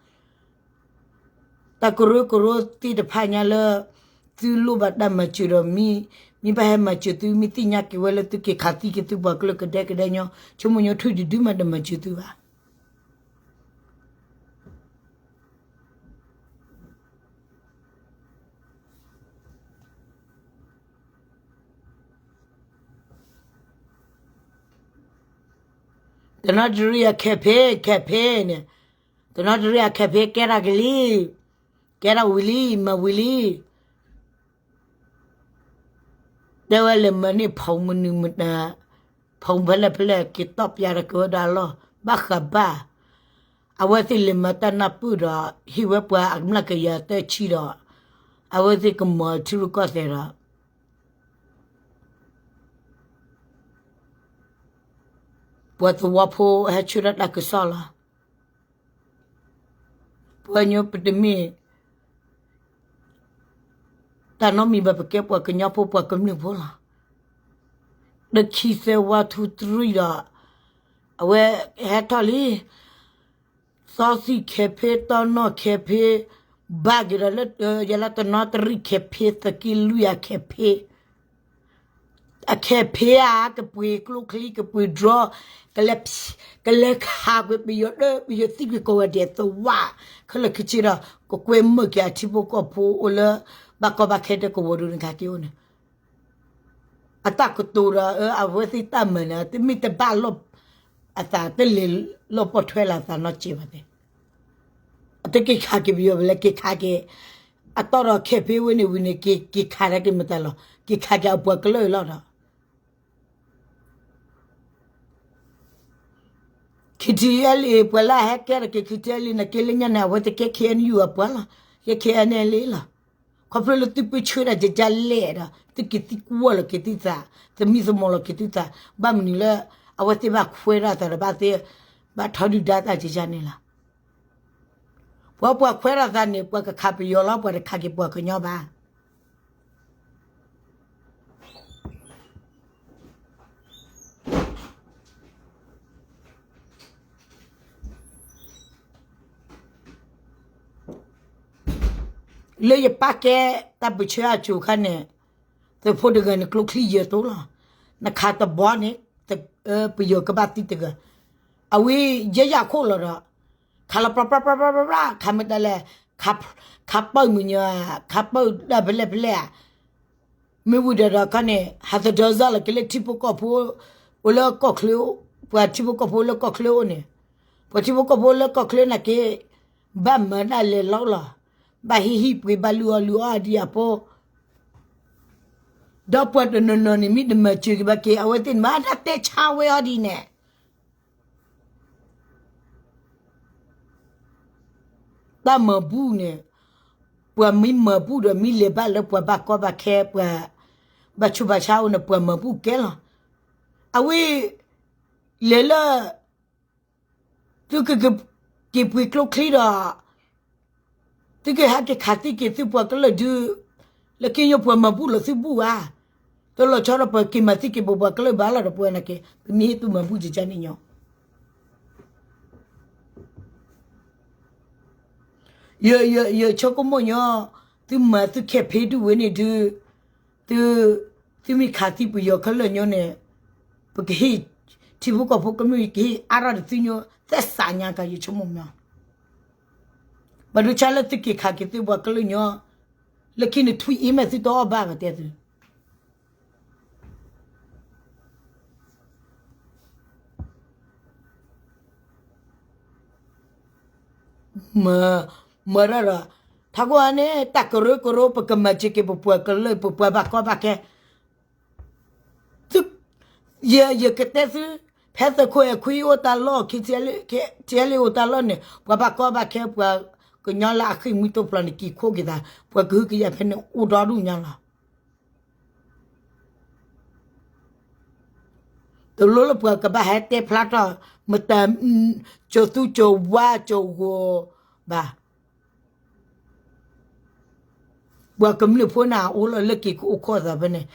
တၢ်ကရၢကရိသ့ၣ်တဖၣ်ညါလၢ သုလိၣ်ဘၣ်တၢ်မၤစၢၤဒီး မ့ၢ်ဘၣ်ဟဲမၤစၢၤသု မ့ၢ်သ့ၣ်ညါက့ၤဝဲလၢသုက့ၤခးသံက့ၤသုပှၤကလုာ်ကဒဲကဒဲညီ, ဆိကမိၣ်ညီထွံၣ်တဒုမးတမၤစၢၤသုဘၣ်. တနီတရံးအခဲဖဲ ခဲဖဲန့ၣ်, တနီတရံးအခဲဖဲကဲထီၣ်က့ၤလံ, ကဲထီၣ်ဝံၤလံ မၤဝံၤလံ. တဲဝဲလဲၤမၤန့ၢ်ဖီမနုၤမတၤ, ဖီဖဲလဲၣ်ဖဲလဲၣ်က့ၤတီၢ်ပျးတက့ၤဝဲဒၣ်လီၤ. ဘၣ်ဃးဘၣ်, အဝဲသ့ၣ်လဲၤမၤတၢ်နၢ်ပၢၢ်ဒီး ဟ့ၣ်ဝဲပှၤအမျးကယၤသၢဆံဒီး အဝဲသ့ၣ်ကမၤထံရူၢ်ကီၢ်သဲးဒီး ပှၤသဝီဖိဟဲဆှၢဒၣ်တၢ်ကစီၣ်လီၤ. ပှၤကညီပတမ့ၢ် တၢ်နီတမံၤဘၣ် ပကဲပှၤကညီဖိ ပှၤကမျၢၢ်ဖိလီၤ. တခံသၢ one two three ဒီး အဝဲဟဲထီၣ်လံ သီသံၣ်ခဲဖ့ တီနီၣ်ခဲဖ့ ဘၣ်က့ၤဒီးလၢ ယဲလၢတနီသရံၣ်ခဲဖ့ သက့လွံၢ်အခဲဖ့ အခဲဖ့ဧါ ကပှ့ၤကျိချံ ကပှ့ၤ drone ကလဲၤ ကလဲၤခးကွံာ်ပယီၤဒီး ပယီၤသံကွံာ်ကိးဂၤဒဲးသဝီ ခဲလၢာ်ခဲဆ့ဒီး ကကွဲမုာ်က့ၤအထံဖိကီၢ်ဖိအိၣ်လၢ ဘၣ်ကီဘၣ်ခဲဒီးကဝီၤဒိၣ်န့ၣ်ခါက့ၤအိၣ်န့ၣ် အတၢ်ကတိၤဒီး အဝဲသ့ၣ်တၢ်မၤန့ၣ် တမ့ၢ်တဘၣ်လီၢ် အသးတလဲၤလီၢ်ပီၣ်ထွဲလၢအသးနီတစဲးဘၣ်တဲ အတက့ၤခးက့ၤပယီၤဘၣ်လဲၣ် က့ၤခးက့ၤ အတီၢ်ဒီးခဲဖ့ဝဲန့ၣ်ဝံၤန့ၣ် က့ၤခးတၢ်က့ၤမတၤလီၤ က့ၤခးက့ၤအပှၤကလုာ်လီၤဒီး KTLA ပှၤလၢအဟဲကဲထီၣ်က့ၤ KTLA န့ၣ်က့ၤလၢညါန့ၣ် အဝဲတကဲ KNU အပှၤလီၤ ကဲ KNLA လီၤ ခီဖျိလၢသုပၢဆှၢတၢ်ကကလဲာ်ဒီး သုကသံကွၢ်လီၤက့ၤသုသး သမံသမိးလီၤက့ၤသုသး ဘၣ်မနုၤလၢ အဝဲသ့ၣ်ဘၣ်ခွဲးထီၣ်အသးဒီးဘၣ်သ့ၣ် ဘၣ်ထီဒုၣ်ဒါတၢ်ကကန့ၣ်လီၤ ပှၤပှၤခွဲးထီၣ်သးန့ၣ် ပှၤကခးပယီၤလီၤ ပှၤတခးက့ၤပှၤကညီဘၣ် လၢယပာ်ကဲတၢ်ပၢဆှၢအစိၤခါန့ၣ် သုးဖိတဂၤန့ၣ် ကျိချံယဲၢ်တိလီၤ. နခးတဘီန့ၣ် ပယီၤကဘၣ်သံတဂၤ. အဝဲယဲယၤခိၣ်လီၤဒီး ခးလီၤပြးပြးပြးပြးပြး ခးမ့ၢ်တၢ်လဲၣ်, ခးပၢၢ်မုၢ်ညီ, ခးပၢၢ်ဒၣ်ဖဲလဲၣ်ဖဲလဲၣ်ဧါ. မ့ၢ်ဝံၤဒီးဒီးခါန့ၣ် ဟးသဒၢစၢ်လီၤက့ၤလၢထံဖိကီၢ်ဖိ အိၣ်လၢကီၢ်ချၢ, ပှၤထံဖိကီၢ်ဖိလၢကီၢ်ချၢအိၣ်န့ၣ်, ပှၤထံဖိကီၢ်ဖိလၢကီၢ်ချၢနာ်က့ ဘၣ်မၤဒၣ်လဲၤလီၤလီၤ, ဘၣ်ဟ့ၣ်ဟံၣ်ပှ့ၤ ဘၣ်လုၢ်အီၣ်လုၢ်အီဒံးအဖိ, ဒီးပှၤတနီၤနီၤန့ၣ် မ့ၢ်တမၤစၢၤက့ၤဘၣ်က့ၤ အဝဲသ့ၣ်န့ၣ် မၤဒၣ်တဲဆါဝဲအီၤဒ်န့ၣ် တၢ်မၤဘူၣ်န့ၣ်, ပှၤမ့ၢ်မၤဘူၣ်ဒီးမ့ၢ်လဲၤဘၣ်လၢပှၤဘၣ်ကီဘၣ်ခဲ ပှၤဘၣ်ဆူးဘၣ်ဆါအိၣ်န့ၣ် ပှၤမၤဘူၣ်ကဲလီၤ. အဝဲ လဲၤလၢ သုကက့ၤပှ့ၤကျိချံဒီး သုကဟဲက့ၤခးသံက့ၤသုပှၤကလုာ်ဒုး, လၢက့ညိပှၤမၤဘူၣ်လီၤသုဘူၣ်ဧါ. တလီၤဆီဒီးပက့ၤမၤသံက့ၤပပှၤကလုာ်ဘၣ်လီၤဒီးပဝဲနာ်က့ ပမ့ၢ်ဟ့ၣ်သုမၤဘူၣ်ကကန့ၣ်ညီ ယဆိကမိၣ်ညီ, သုမၤသုခဲဖ့ဒုးဝဲန့ၣ်ဒုး, သုမ့ၢ်ခးသံပယီၤခဲလၢာ်ညီန့ၣ်, ပကဟ့ၣ် ထံဖိကီၢ်ဖိကမျၢၢ်ကဟ့ၣ်အါထီၣ်ဒီးသုညီ, သဲစးညါကယဆိကမိၣ်ညီ, ဘၣ်ဒိဆါလၢသုက့ၤခးက့ၤသုပှၤကလုာ်ညီ, လၢခံန့ၣ်ထွံၣ်အ့ၣ်မဲာ်သုတအီၣ်ဘၣ်ဘၣ်တဲသု မၤရၢၢ်ဒီး, ထးခိၣ်အန့ၣ် တၢ်ကရၢကရိ ပကမၤစၢၤက့ၤပပှၤကလုာ် ပပှၤဘၣ်ကီဘၣ်ခဲ, ယကတဲသု, ဖဲသုးခိၣ်အဲၣ်ခွံအိၣ်တၢ်လီၢ်, ထံလ့အိၣ်တၢ်လီၢ်န့ၣ် ပှၤဘၣ်ကီဘၣ်ခဲ ပှၤကညီလၢအဃ့ၢ်မှံထိဖျိးန့ၣ် က့ၤခိၣ်က့ၤသး, ပှၤကဟုကယာ်ဖဲန့ၣ်အိၣ်ဒီဒူၣ်ညါလီၤ. တလိၣ်လၢပှၤကဘၣ်ဟဲတဲဖျါထီၣ် မတၤ, ကၠိၤသူကၠိၤဝါကၠိၤဂီၤဘၣ်. ပှၤကမျၢၢ်ဖိန့ၣ်အိၣ်လီၤလၢက့ၤကအိၣ်ခိးသးဖဲန့ၣ်,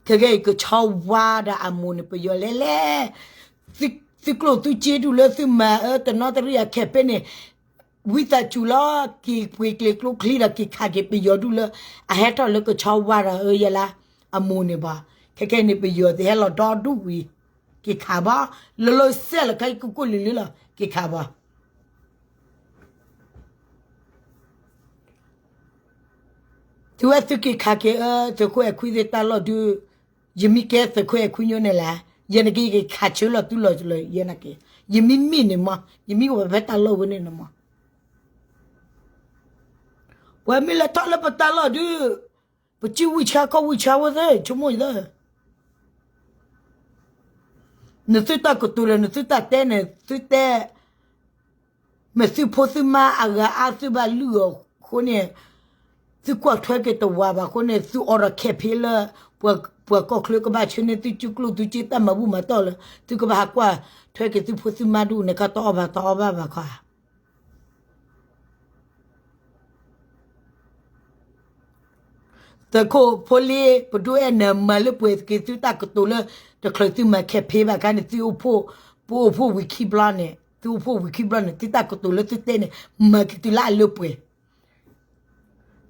ခဲကဲအံၤကဆီဝါဒီးအမိၢ်န့ၣ် ပယီၤလဲၤလဲၤ, သုကျိၣ်သုစ့ဒူၣ်လၢသုမၤအၢတနီသရံၣ်အခဲဖဲန့ၣ်, ဝံသးစူၤလီၤ က့ၤပှ့ၤကျဲၤကျိချံဒီးက့ၤခးက့ၤပယီၤဒူၣ်လၢ အဟဲထီၣ်လၢကဆီဝါဒီးအၢယဲလါ, အမိၢ်န့ၣ်ဘၣ်, ခဲကဲန့ၣ်ပယီၤသ့ၣ်ဟဲလီၤဒီဒူၣ်ဝံၤ, က့ၤခးဘၣ်, လၢလၢစဲးလီၤခဲအံၤ ကိၢ်ကိၢ်လံၤလံၤလီၤ က့ၤခးဘၣ်. သုဝဲသုက့ၤခးက့ၤအၢ သုးခိၣ်အဲၣ်ခွံသ့ၣ်တၢ်လီၢ်ဒုး, ယမ့ၢ်ကဲသုးခိၣ်အဲၣ်ခွံညိန့ၣ်လဲၣ်, ယဲနာ်က့ ယက့ၤခးဆၢလီၤသုလီၤလၢယဲနာ်က့, ယမ့ၢ်မ့ၢ်န့ၣ်မး, ယမ့ၢ်အိၣ်ဝဲဖဲတၢ်လီၢ်ဝဲန့ၣ်န့ၣ်မး, ပှၤမ့ၢ်လဲၤထီၣ်လၢပတၢ်လီၢ်ဒုး, ပစံးဝံၣ်ဆှါခီၣ်ဝံၣ်ဆှါဝဲသ့ၣ် ဆိကမိၣ်ယသ့ၣ် နသုတၢ်ကတိၤဒီးနသုတၢ်တဲန့ၣ် သုတဲ, မ့ၢ်သုဖိသုမါအဂၤအါသုဘၣ်လုၢ်အီၤအဃိန့ၣ်, သုကွၢ်ထွဲက့ၤတဝၤဘၣ်အဃိန့ၣ် သုအိးထီၣ်ခဲဖ့လၢ ပှၤ ပှၤကီၢ်ချၢကဘၣ်ဆှၢန့ၢ်သုစုကျိၣ်သုစ့တၢ်မၤဘူၣ်မၤတီၢ်လၢ သုကဘၣ်ဟးကွၢ်ထွဲက့ၤသုဖိသုမါဒူၣ်န့ၣ် ခီတအီၣ်ဘၣ်တအီၣ်ဘၣ်ဘၣ်ခီဧါ. သုးခိၣ်ဖိလ့ ပဒိၣ်အဲၣ်နၤမၤလၢပှဲၤက့ၤသုတၢ်ကတိၤလၢ တချုးသုမၤခဲဖ့ဘၣ်ခါန့ၣ် သုအိၣ်ဖှိၣ် ပအိၣ်ဖှိၣ်ဝံၤခံဘျီန့ၣ် သုအိၣ်ဖှိၣ်ဝံၤခံဘျီန့ၣ် သုတၢ်ကတိၤလၢသုတဲန့ၣ် မၤက့ၤသုလၢအလၢပှဲၤ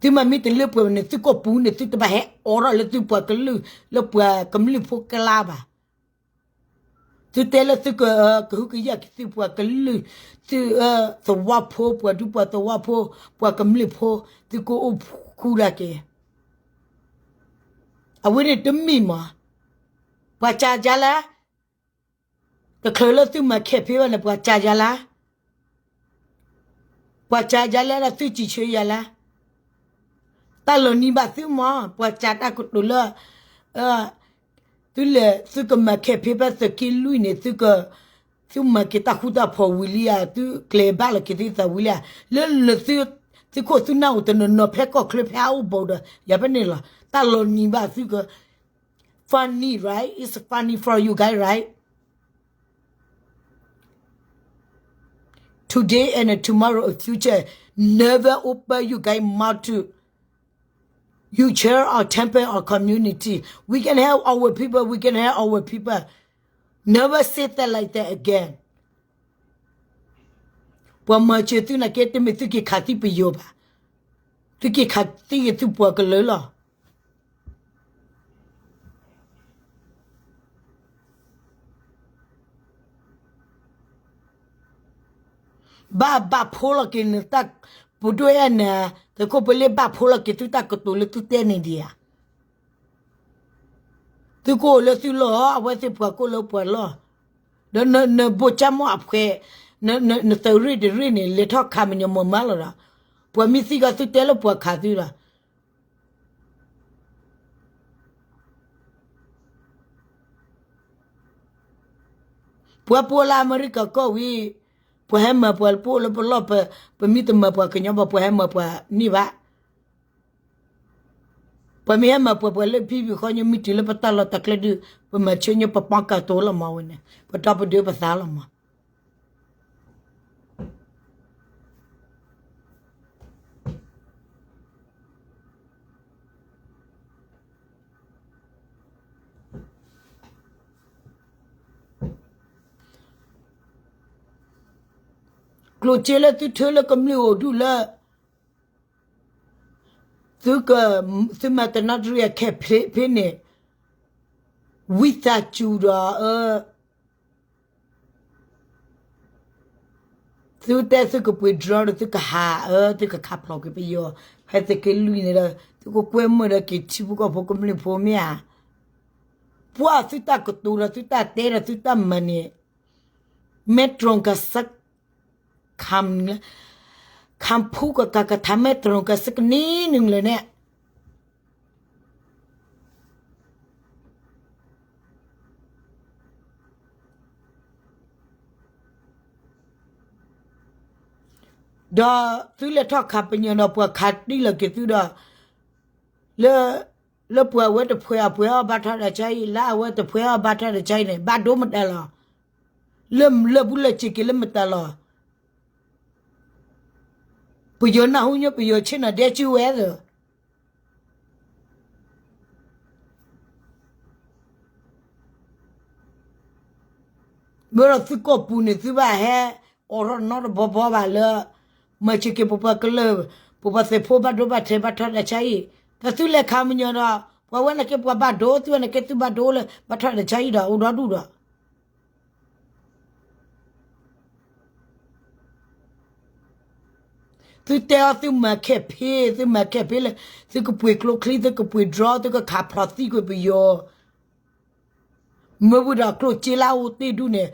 သုမၤမ့ၢ်တလၢပှဲၤန့ၣ် သုကီၢ်ပူၤန့ၣ် သုတဘၣ်ဟဲအိးထီၣ်လၢသုပှၤကလုာ် လၢပှၤကမျၢၢ်ဖိကျါဘၣ်. သုတဲလၢသုက ကဟုကယာ်က့ၤသုပှၤကလုာ် သုသဝီဖိ ပှၤဒူပှၤသဝီဖိ ပှၤကမျၢၢ်ဖိ သုကအိၣ်ဃူဒၣ်က့ၤ အဝဲန့ၣ်တမ့ၢ်မး ပှၤစံးယါလၢ တချုးလၢသုမၤခဲဖ့ဘၣ်န့ၣ် ပှၤစံးယါလၢ ပှၤစံးယါလၢ သုစံးဆၢယၤလၢ တၢ်လီၤနံၤဘၣ်သုမး ပှၤစံးတၢ်ကတိၤလၢ သုလဲၤ သုကမၤခဲဖ့ဖဲသုးက့လွံၢ်န့ၣ် သုက သုမၤက့ၤတၢ်ဃူတၢ်ဖိးဝံၤလံဧါ သုကျဲၤဘၣ်လီၤက့ၤသုသးဝံၤလံဧါ လၢလၢ သုခိၣ်သုနၢ်အိၣ်တနီၤနီၤဖဲကီၢ်ချၢဖဲအအိၣ်ဘူးဒီး ယၤဖဲန့ၣ်လီၤ တၢ်လီၤနံၤဘၣ်သုက funny, right? It's funny for you guys, right? Today and tomorrow and future, never open you guys mouth to you church or temple or community. We can help our people, we can help our people. Never say that like that again. ပှၤမၤစၢၤသုနာ်က့ တမ့ၢ်သုက့ၤခးသံပယီၤဘၣ်. သုက့ၤခးသံက့ၤသုပှၤကလုာ်လီၤ. ဘၣ်ဘၣ်ဖိလီၤက့ၤနတၢ် ပဒိၣ်အဲၣ်နၤ သုးခိၣ်ဖိလ့ ဘၣ်ဖိလီၤက့ၤသုတၢ်ကတိၤလၢသုတဲန့ၣ်ဒံးဧါ. သုကအိၣ်လၢသုလီၢ် အဝဲသ့ၣ်ပှၤကအိၣ်လၢပှၤလီၢ်, ဒီးနဘိၣ်ကၠၢ်မီၢ်အဖှဲး, နသုးရ့ၣ်တရ့ၣ်န့ၣ် လဲၤထီၣ်ခးမညီမီၢ်မးလီၤဒီး, ပှၤမ့ၢ်သံကီးသုတဲလၢပှၤခးသုဒီး ပှၤပအိၣ်လၢအမဲရကၤကီၢ်ဝံၤ, ပှၤဟဲမၤပှၤပအိၣ်လၢပလီၢ်, ပမ့ၢ်တမၤပှၤကညီဘၣ် ပှၤဟဲမၤပှၤန့ၢ်ဘၣ်. ပှၤမ့ၢ်ဟဲမၤပှၤ ပှၤလၢဖံဖုဃီညိ မ့ၢ်တုၤလၢပတၢ်လီၢ်တၢ်ကျဲဒုး ပမၤဆၢညိ ပပီၣ်ကးတိၤလီၤမးဝဲန့ၣ် ပတီၢ်ပဒၢပသးလီၤမး. ကျိၣ်စ့လၢသုထၢလၢကမျၢၢ်အိၣ်ဒူၣ်လၢ သုက, သုမၤတနီတရံၣ်အခဲဖ့န့ၣ်, ဝံသးစူၤဒီး သုတဲသုကပှ့ၤ drone ဒီးသုကဟး, သုကခးဖျိးက့ၤပယီၤ, ဖဲသုးက့လွံၢ်န့ၣ်ဒီး သုကကွဲမုာ်ဒီးက့ၤထံဖိကီၢ်ဖိကမျၢၢ်ဖိမ့ၢ်ဧါ. ပှၤသုတၢ်ကတိၤဒီးသုတၢ်တဲဒီးသုတၢ်မၤန့ၣ် မဲတြီကစၢ် ခမ်ဖူကကကထါမဲတြီကစၢ်ကနံၤနုၤလၢၤန့ၣ် ဒီးသုလဲၤထီၣ်ခးပညီဒီးပှၤခးတံၢ်လီၤက့ၤသုဒီး လၢ, လၢပှၤဝဲတဖှဲးအပှဲၤအီၣ်ဘၣ်ထီၣ်ဒီးဆါအံၤ လၢအဝဲတဖှဲးအီၣ်ဘၣ်ထီၣ်ဒီးဆါအံၤန့ၣ် ဘၣ်ဒိမတၤလီၤ. လၢလၢပူၤလၢစ့ၤက့ၤလၢမတၤလီၤ. ပယီၤနၢ်ဟူညိ ပယီၤဆ့ၣ်နီၤဒဲစုဝဲသၢ မ့ၢ်ဒီးသုကီၢ်ပူၤန့ၣ် သုဘၣ်ဟဲအိးထီၣ်နီတဘီဘီဘၣ်လၢ မၤစၢၤက့ၤပပှၤကလုာ်, ပပှၤသုးဖိဘၣ်ဒိဘၣ်ထံးဘၣ်ထီၣ်ဒီးဆါအံၤ, ဒီးသုလဲၤခးမညီဒီး ပှၤဝဲန့ၣ်က့ပှၤဘၣ်ဒိ သုဝဲန့ၣ်က့သုဘၣ်ဒိလၢ ဘၣ်ထီၣ်ဒီးဆါအံၤဒီး အိၣ်ဒီဒူၣ်ဒီး သုတဲအီၤသုမၤခဲဖ့, သုမၤခဲဖ့လၢ သုကပှ့ၤကျိချံ, သုကပှ့ၤ drone, သုကခးဖျိးသံကွံာ်ပယီၤ, မ့ၢ်ဝံၤဒီးကျိၣ်စ့လၢအအိၣ်တ့ၢ်ဒူၣ်န့ၣ်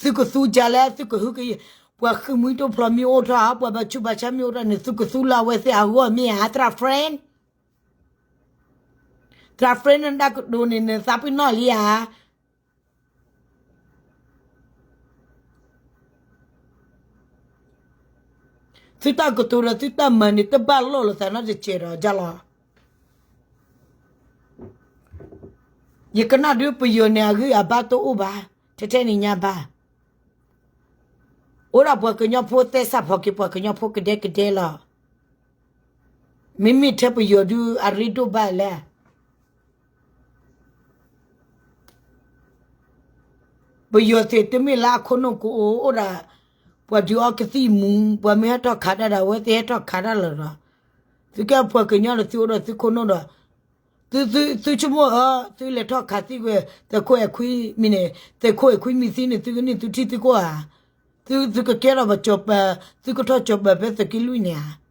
သုကသူကလဲၣ်, သုကဟုကယာ်, ပှၤဃ့ၢ်မှံတိဖျိးမ့ၢ်အိၣ်ထီၣ်, ပှၤဘၣ်ဆူးဘၣ်ဆါမ့ၢ်အိၣ်ထီၣ်န့ၣ် သုကသူလၢအဝဲသ့ၣ်အဂီၢ်မ့ၢ်ဧါ, သရၣ် friend, သရၣ် friend နတၢ်ကတိၤန့ၣ် နသးပ့ၤနီၣ်လံဧါ. သုတၢ်ကတိၤဒီးသုတၢ်မၤန့ၣ် တဘၣ်လိာ်လီၤသးနီတစဲးဒီးဒ်လီၤ. ယကနၣ်ဒုးပယီၤန့ၣ် အဂံၢ်အဘါတအိၣ်ဘၣ်, ထဲထဲန့ၣ်ညါဘၣ်. အိၣ်ဒၣ်ပှၤကညီဖိသဲစးဖီၣ်က့ၤပှၤကညီဖိကဒဲကဒဲလီၤ. မ့မ့ၢ်ထဲပယီၤဒုးအရ့ဒိၣ်ဘၣ်လဲၣ်. ပယီၤသ့ၣ်တမ့ၢ်လၢအခိၣ်နူာ်ကအိၣ်ဒၣ် ပှၤဒုးအီကသံၣ်မူ, ပှၤမ့ၢ်ဟဲထီၣ်ခးတၢ်ဒီး အဝဲသ့ၣ်ဟဲထီၣ်ခးတၢ်လီၤဒီး, သုကဲပှၤကညီဒီးသုအိၣ်ဒီးသုခိၣ်နူာ်ဒီး, သု သု သုဆိကမိၣ်အၢ, သုလဲၤထီၣ်ခးသံၣ်ဝဲ, သုးခိၣ်အဲၣ်ခွံမံၤန့ၣ်, သုးခိၣ်အဲၣ်ခွံမံၤသံန့ၣ် သုကန့ၢ်သုထံသုကီၢ်ဧါ. သု သုကကဲထီၣ်ပကၠီၤပၤ, သုကထီၣ်ကၠီၤပၤဖဲသုးက့လွံၢ်န့ၣ်ဧါ.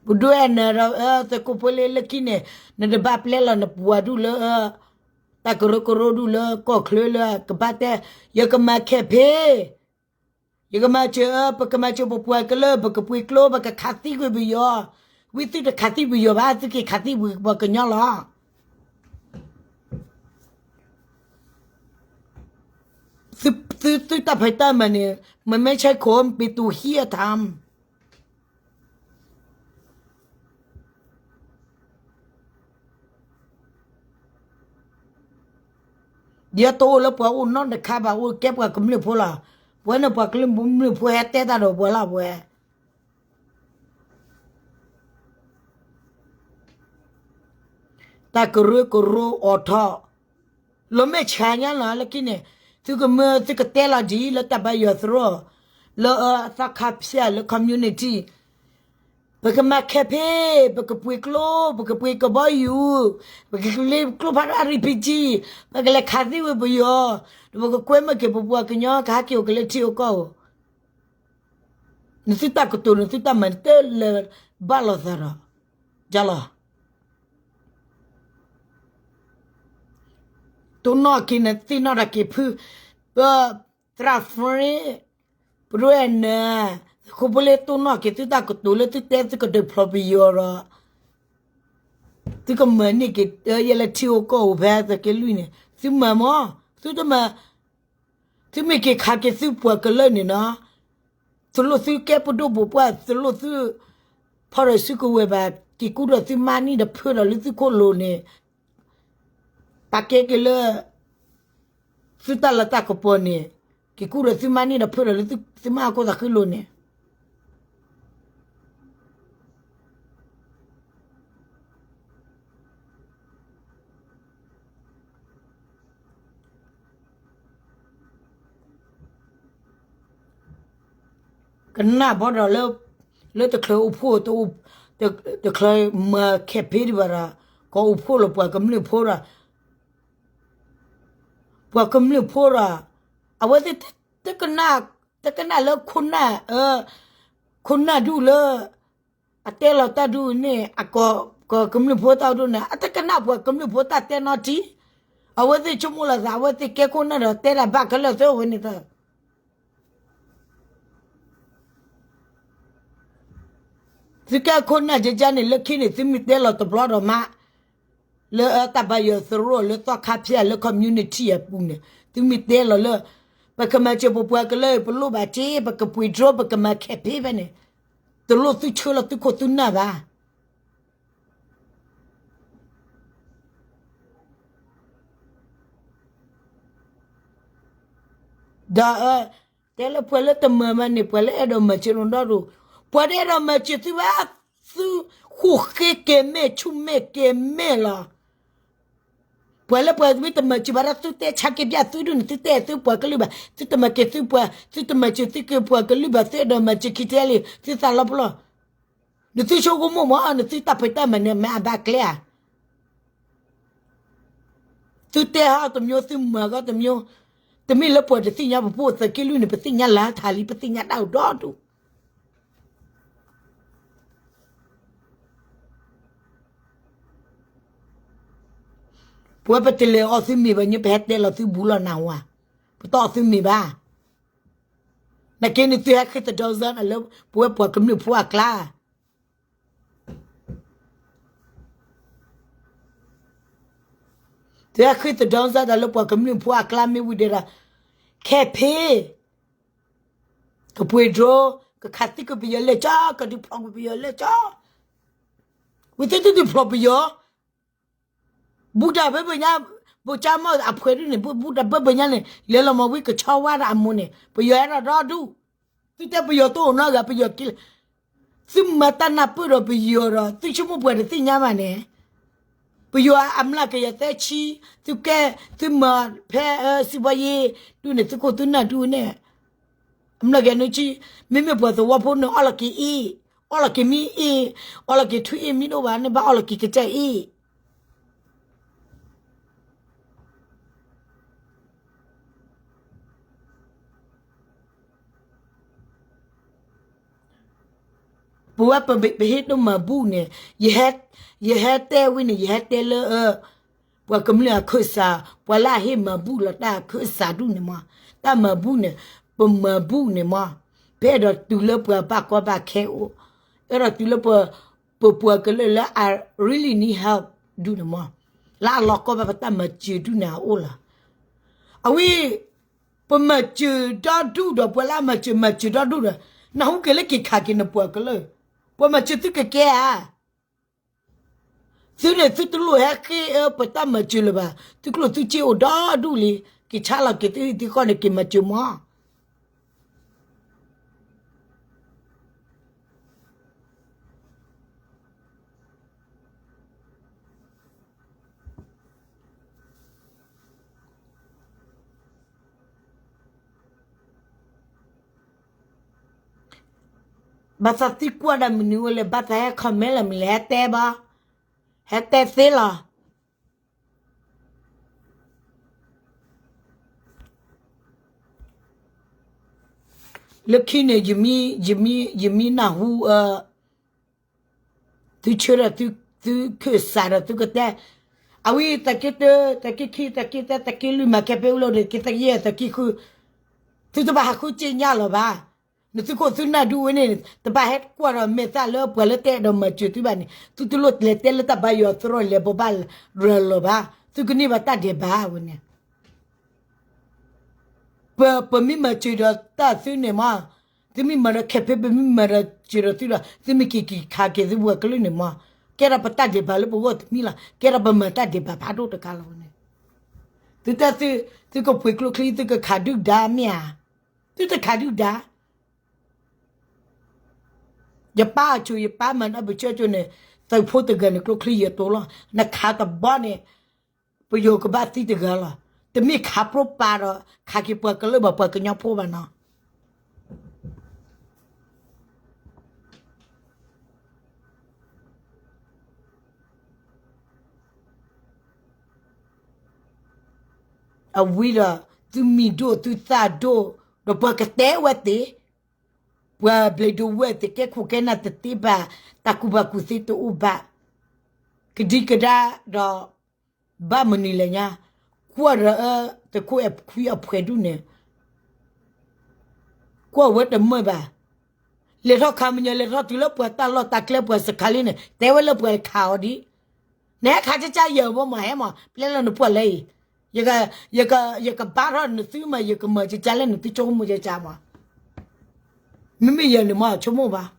ပဒိၣ်အဲၣ်နၤဒီး သုးခိၣ်ဖိလ့လၢခံန့ၣ်, နတဘၣ်ပျဲလီၤနပှၤဒူၣ်လၢ တၢ်ကရၢကရိဒူၣ်လၢကီၢ်ချၢလၢကဘၣ်တဲ, ယကမၤခဲဖ့, ယကမၤစၢၤ, ပကမၤစၢၤပပှၤကလုာ်, ပကပှ့ၤကျိ, ပကခးသံကွံာ်ပယီၤ, ဝံသုတခးသံပယီၤဘၣ်, သုက့ၤခးသံပှၤကညီလီၤ. သု သုတၢ်ဖံးတၢ်မၤန့ၣ်, မ့မ့ၢ်ဆဲခိၣ် ပ့ၤတူၢ်ဟံးအထါ ဒ်တအိၣ်လၢပှၤအိၣ်နီတခါဘၣ်, အိၣ်ကဲပှၤကမျၢၢ်ဖိလီၤ. ပဝဲန့ၣ်ပှၤကမျၢၢ်ဖိဟဲတဲတၢ်ဒီးပှၤလီၤ ပဝဲ တၢ်ကရၢကရိအိၣ်ထီၣ်, လီၤမဲာ်ဆှးညါလီၤလၢခံန့ၣ်, သုကမၢသုကတဲလီၤဒ်လၢတၢ်ဘါယွၤသရိာ်, လၢအသီခါဖၠၣ်လၢ community, ပကမၤခဲဖ့, ပကပှ့ၤကျိ, ပကပှ့ၤကဘီယူၤ, ပကကျ့ကျိဖးဒိၣ် RPG, ပကလဲၤခးသံဝဲပယီၤ, ဒီးပကကွဲမုာ်က့ၤပပှၤကညီကဟဲက့ၤအိၣ်က့ၤလၢထံအိၣ်ကီၢ်အိၣ်. နသုတၢ်ကတိၤ နသုတၢ်မၤတလၢာ်ဘၣ်လိာ်သးဒီး, ယလီၤ. တိၢ်နီၣ်က့ၤနသ့ၣ်နီၣ်တၢ်က့ၤဖု, ပသရၣ် Frank, ပဒိၣ်အဲၣ်နၤ, သုးခိၣ်ဖိလ့တိၢ်နီၣ်က့ၤသုတၢ်ကတိၤလၢသုတဲသုကဒုးဖျိးပယီၤဒီး, သုကမၤန့ၢ်က့ၤယဲလၢထံအိၣ်ကီၢ်အိၣ်ဖဲသုးက့လွံၢ်န့ၣ်, သုမၤမၢ်, သုတမၤ သုမ့ၢ်က့ၤခးက့ၤသုပှၤကလုာ်န့ၣ်နီၤ, သုလိၣ်သုကဲပဒိၣ်ပပှၢ်, သုလိၣ်သုဖီၣ်ဒီးစုကဝဲၤဘၣ်, က့ၤကူၣ်ဒီးသုမါန့ၢ်ဒီးဖုဒီးလၢသုခိၣ်လိၤန့ၣ်, ပာ်ကဲက့ၤလၢ သုတၢ်လၤတၢ်ကပီၤန့ၣ်, က့ၤကူၣ်ဒီးသုမါန့ၢ်ဒီးဖုဒီးလၢသုမါအခိၣ်သးဃုလိၤန့ၣ် ကနၣ်ဘီဒီးလၢ လၢတချုးအိၣ်ဖှိၣ်, တချုးမၤခဲဖ့ဒံးဘၣ်ဒီး, ကအိၣ်ဖှိၣ်လီၤပှၤကမျၢၢ်ဖိဒီး, ပှၤကမျၢၢ်ဖိဒီး, အဝဲသ့ၣ် တကနၣ်, တကနၣ်လၢခိၣ်နၢ်, ခိၣ်နၢ်ဒူၣ်လၢ အတဲလီၤတၢ်ဒူၣ်န့ၣ်, အကိးကမျၢၢ်ဖိတၢ်ဒူၣ်န့ၣ်, အတကနၣ်ပှၤကမျၢၢ်ဖိတၢ်တဲနီတထံၣ်, အဝဲသ့ၣ်ဆိကမိၣ်လီၤသး အဝဲသ့ၣ်ကဲခိၣ်နၢ်ဒီးတဲဒၣ်ဘၣ်ခဲလၢာ်သ့ဝဲန့ၣ်တၢ် သုကဲခိၣ်နၢ်ကကန့ၣ် လၢခံန့ၣ် သုမ့ၢ်တဲလီၤတဘျီဒီးမး, လၢတၢ်ဘါယွၤသရိာ်လၢသီခါဖၠၣ်လၢ community အပူၤန့ၣ်, သုမ့ၢ်တဲလီၤလၢ ပကမၤစၢၤပပှၤကလုာ် ပလိၣ်ဘၣ်တ့ၢ် ပကပှ့ၤ drone ပကမၤခဲဖ့ဖဲန့ၣ်, တလိၣ်သုဆၢလီၤသုခိၣ်သုနၢ်ဘၣ်. ဒီး တဲလၢပှၤလၢတမၤမၤန့ၣ် ပှၤလၢအဲၣ်ဒိးမၤစၢၤနဒီဒူၣ်, ပှၤတအဲၣ်ဒိးမၤစၢၤသုဘၣ်, သုဃိၣ်ဃ့က့ၤမဲာ်ဆူၣ်မဲာ်က့ၤမဲာ်လီၤ. ပှၤလၢပှၤမ့ၢ်တမၤစၢၤဘၣ်ဒီး သုတဲဆါက့ၤပျၢ်သုဒူၣ်န့ၣ် သုတဲသုပှၤကလုာ်ဘၣ်, သုတမၤက့ၤသုပှၤ, သုတမၤစၢၤသုက့ၤပှၤကလုာ်ဘၣ်, သုအဲၣ်ဒိးမၤစၢၤခံထဲလံ, သုသးလီၤပလီၢ်. နသုဆိကမိၣ်မး နသုတၢ်ဖံးတၢ်မၤန့ၣ် မ့ၢ်အဘၣ်ကျဲဧါ. သုတဲဟီတမျိုး သုမၤဟီတမျိုး, တမ့ၢ်လၢပှၤတသ့ၣ်ညါ ပဖိၣ်သုးက့လွံၢ်န့ၣ် ပသ့ၣ်ညါလၢထးလံ ပသ့ၣ်ညါတၢ်အိၣ်ဒီဒူၣ်. ပဝဲပတလဲၤအီၣ်သုမ့ၤဘၣ်ညါ ပဟဲတဲလီၤသုဘူးလီၤနၢ်ဝါ, ပတအီၣ်သုမ့ၤဘၣ်. နာ်က့န့ၣ် သုဟဲဃ့သဒၢစၢ်လၢ ပဝဲပှၤကမျၢၢ်ဖိအကျါ, သုဟဲဃ့သဒၢစၢ်လၢပှၤကမျၢၢ်ဖိအကျါမ့ၢ်ဝံၤဒီး, ခဲဖ့ ကပှ့ၤ drone, ကခးသံကွံာ်ပယီၤလဲၣ်ကၠီ, ကဒုးဖျိးကွံာ်ပယီၤလဲၣ်ကၠီ, သုသုသုဖျိပယီၤ ဘူၣ်တၢ်ဘၢဘၢညါ, ဘိၣ်ကၠၢ်မီၢ်အဖှဲးဒုန့ၣ် ဘူၣ်တၢ်ဘၢဘၢညါန့ၣ် လဲၤလီၤမၤဝံၤကဆီဝါဒီးအမိၢ်န့ၣ် ပယီၤအဲၣ်ဒိးဒီဒူၣ်, သုတဲပယီၤတအိၣ်နီတဂၤ ပယီၤက့ၤ, သုမၤတၢ်နၢ်ပၢၢ်ဒီးပယီၤဒီး သုဆိကမိၣ်ပှၤတသ့ၣ်ညါဘၣ်န့ၣ်, ပယီၤအမျးကယၤသၢဆံ, သုကဲ, သုမၤဖဲစံးဘီယ့ဒုန့ၣ် သုခိၣ်သုနၢ်ဒုန့ၣ် အမျးကယၤနွံဆံ, မ့မ့ၢ်ပှၤသဝီဖိန့ၣ် အီၣ်လီၤက့ၤအ့ၣ်, အီၣ်လီၤက့ၤမ့ၢ်အ့ၣ်, အီၣ်လီၤက့ၤထွံၣ်အ့ၣ်မ့ၢ်တအိၣ်ဘၣ်န့ၣ် ဘၣ်အီၣ်လီၤက့ၤကစၢ်အ့ၣ်. ပဝဲပဟ့ၣ်ဒိၣ်မၤဘူၣ်န့ၣ်, ယဟဲတဲဝံၤန့ၣ် ယဟဲတဲလၢ ပှၤကမျၢၢ်အခၢၣ်စး, ပှၤလၢအဟ့ၣ်မၤဘူၣ်လီၤတၢ်အခၢၣ်စးဒူၣ်န့ၣ်မး, တၢ်မၤဘူၣ်န့ၣ်, ပမၤဘူၣ်န့ၣ်မး, ပအဲၣ်ဒိးတုၤလၢပှၤဘၣ်ကီဘၣ်ခဲအိၣ်, အဲၣ်ဒိးတုၤလၢပ ပပှၤကလုာ်လၢအ really need help ဒူၣ်န့ၣ်မး, လၢအလီၤကီဘၣ်ပတၢ်မၤစၢၤဒူၣ်န့ၣ်အအိၣ်လီၤ. အဝဲ ပမၤစၢၤဒီဒူၣ်ဒီး ပှၤလၢအမၤစၢၤမၤစၢၤဒီဒူၣ်ဒီး နၢ်ဟူက့ၤလၢက့ၤခးက့ၤနပှၤကလုာ်, ပှၤမၤစၢၤသုကကဲဧါ. သုန့ၣ်သုတလိၣ်ဟဲဃ့အၢပတၢ်မၤစၢၤလၢၤဘၣ်, သုကျိၣ်သုစ့အိၣ်ဒီဒူၣ်လံ, က့ၤဆါလီၤက့ၤသုဟံၣ်သုဃီန့ၣ် က့ၤမၤစၢၤမး. ဘၣ်သးသံကွၢ်ဒၣ်မနုၤဝဲလဲၣ်, ဘၣ်သးဟဲ comment လၢမနုၤလဲၣ်, ဟဲတဲဘၣ်, ဟဲတဲသ့လီၤ. လၢခံန့ၣ် ယမ့ၢ်နၢ်ဟူ သုဆၢဒီးသုခၢၣ်စးဒီးသုကတဲ, အဝဲသးက့တၢ, သးက့ခံ, သးက့သၢ, သးက့လွံၢ်, မၤကဲဖဲအူလိၤဒီး က့သးက့ယဲၢ်, သးက့ဃု, သုတဘၣ်ဟးဃုစ့ညါလီၤဘၣ်. နသုခိၣ်သုနၢ်ဒုဝဲန့ၣ် တဘၣ်ဟဲကွၢ်ဒီးမဲာ်သၣ်လၢပှၤလၢတဲအဲၣ်ဒိးမၤစၢၤသုဘၣ်န့ၣ်, သုတလိၣ်လဲၤတဲလၢတၢ်ဘါယွၤသရိာ်လဲၤဘိးဘၣ်ရၤလီၤဘၣ်, သုကန့ၢ်ဘၣ်တၢ်ဒဲးဘးဝဲန့ၣ် ပ, ပမ့ၢ်မၤစၢၤဒီးတၢ်သုန့ၣ်မး, သုမ့ၢ်မၤဒီးခဲဖဲ ပမ့ၢ်မၤဒီးစၢၤဒီးသုဒီး သုမ့ၢ်က့ၤက့ၤခးက့ၤသုပှၤကလုာ်န့ၣ်မး, ကဲထီၣ်ပတၢ်ဒဲးဘးလၢပဂီၢ်တမံၤလီၤ, ကဲထီၣ်ပမၤတၢ်ဒဲးဘးဖးဒိၣ်တခါလီၤဝဲန့ၣ်. သုတၢ်သု, သုကပှ့ၤကျိချံ သုကခးဒုၣ်ဒါမ့ၢ်ဧါ, သုတခးဒုၣ်ဒါ ယပၢ်အစိၤ ယပၢ်မၤနၢၤပဆၢကၠိန့ၣ်, သုးဖိတဂၤန့ၣ် ကျိချံယဲၢ်တိၤလီၤ, နခးတဘီန့ၣ်, ပယီၤကဘၣ်သံတဂၤလီၤ. တမ့ၢ်ခးပြိပာ်ဒီး ခးက့ၤပှၤကလုာ်ဘၣ် ပှၤကညီဖိဘၣ်နီၤ. အဝံၤဒီး သုမံၤဒိၣ်သုသၣ်ဒိၣ်, ဒီးပှၤကတဲဝဲသ့, ပှၤဘျံးဒိဝဲသ့ ကဲခိၣ်ကဲနၢ်တသ့ဘၣ်, တၢ်ကူၣ်ဘၣ်ကူၣ်သ့တအိၣ်ဘၣ်, ကဒံကဒါဒီး ဘၣ်မနုၤလဲၣ်ညါ, ကွၢ်ဒီးအသုးခိၣ်အဲၣ်ခွံအဖှဲးဒူၣ်န့ၣ် ကွၢ်ဝဲတမုာ်ဘၣ်. လဲၤထီၣ်ခးမညီၤ လဲၤထီၣ်တုၤလၢပှၤတၢ်လီၢ်တၢ်ကျဲပှၤစခါလံန့ၣ် တဲဝဲလၢပှၤခးအီၤဒံး, နဟဲခးကၢကၢယဲၢ်ဘိမး ဟဲမး ပျဲလၢနပှၢ်လၢအံၤ, ယကဘါထီၣ်နသုမး ယကမၤကၢကၢလၢနသုဆိကမိၣ်ကၢကၢမး, မ့မ့ၢ်ယဲၢ်န့ၣ်မး ဆိကမိၣ်ဘၣ်.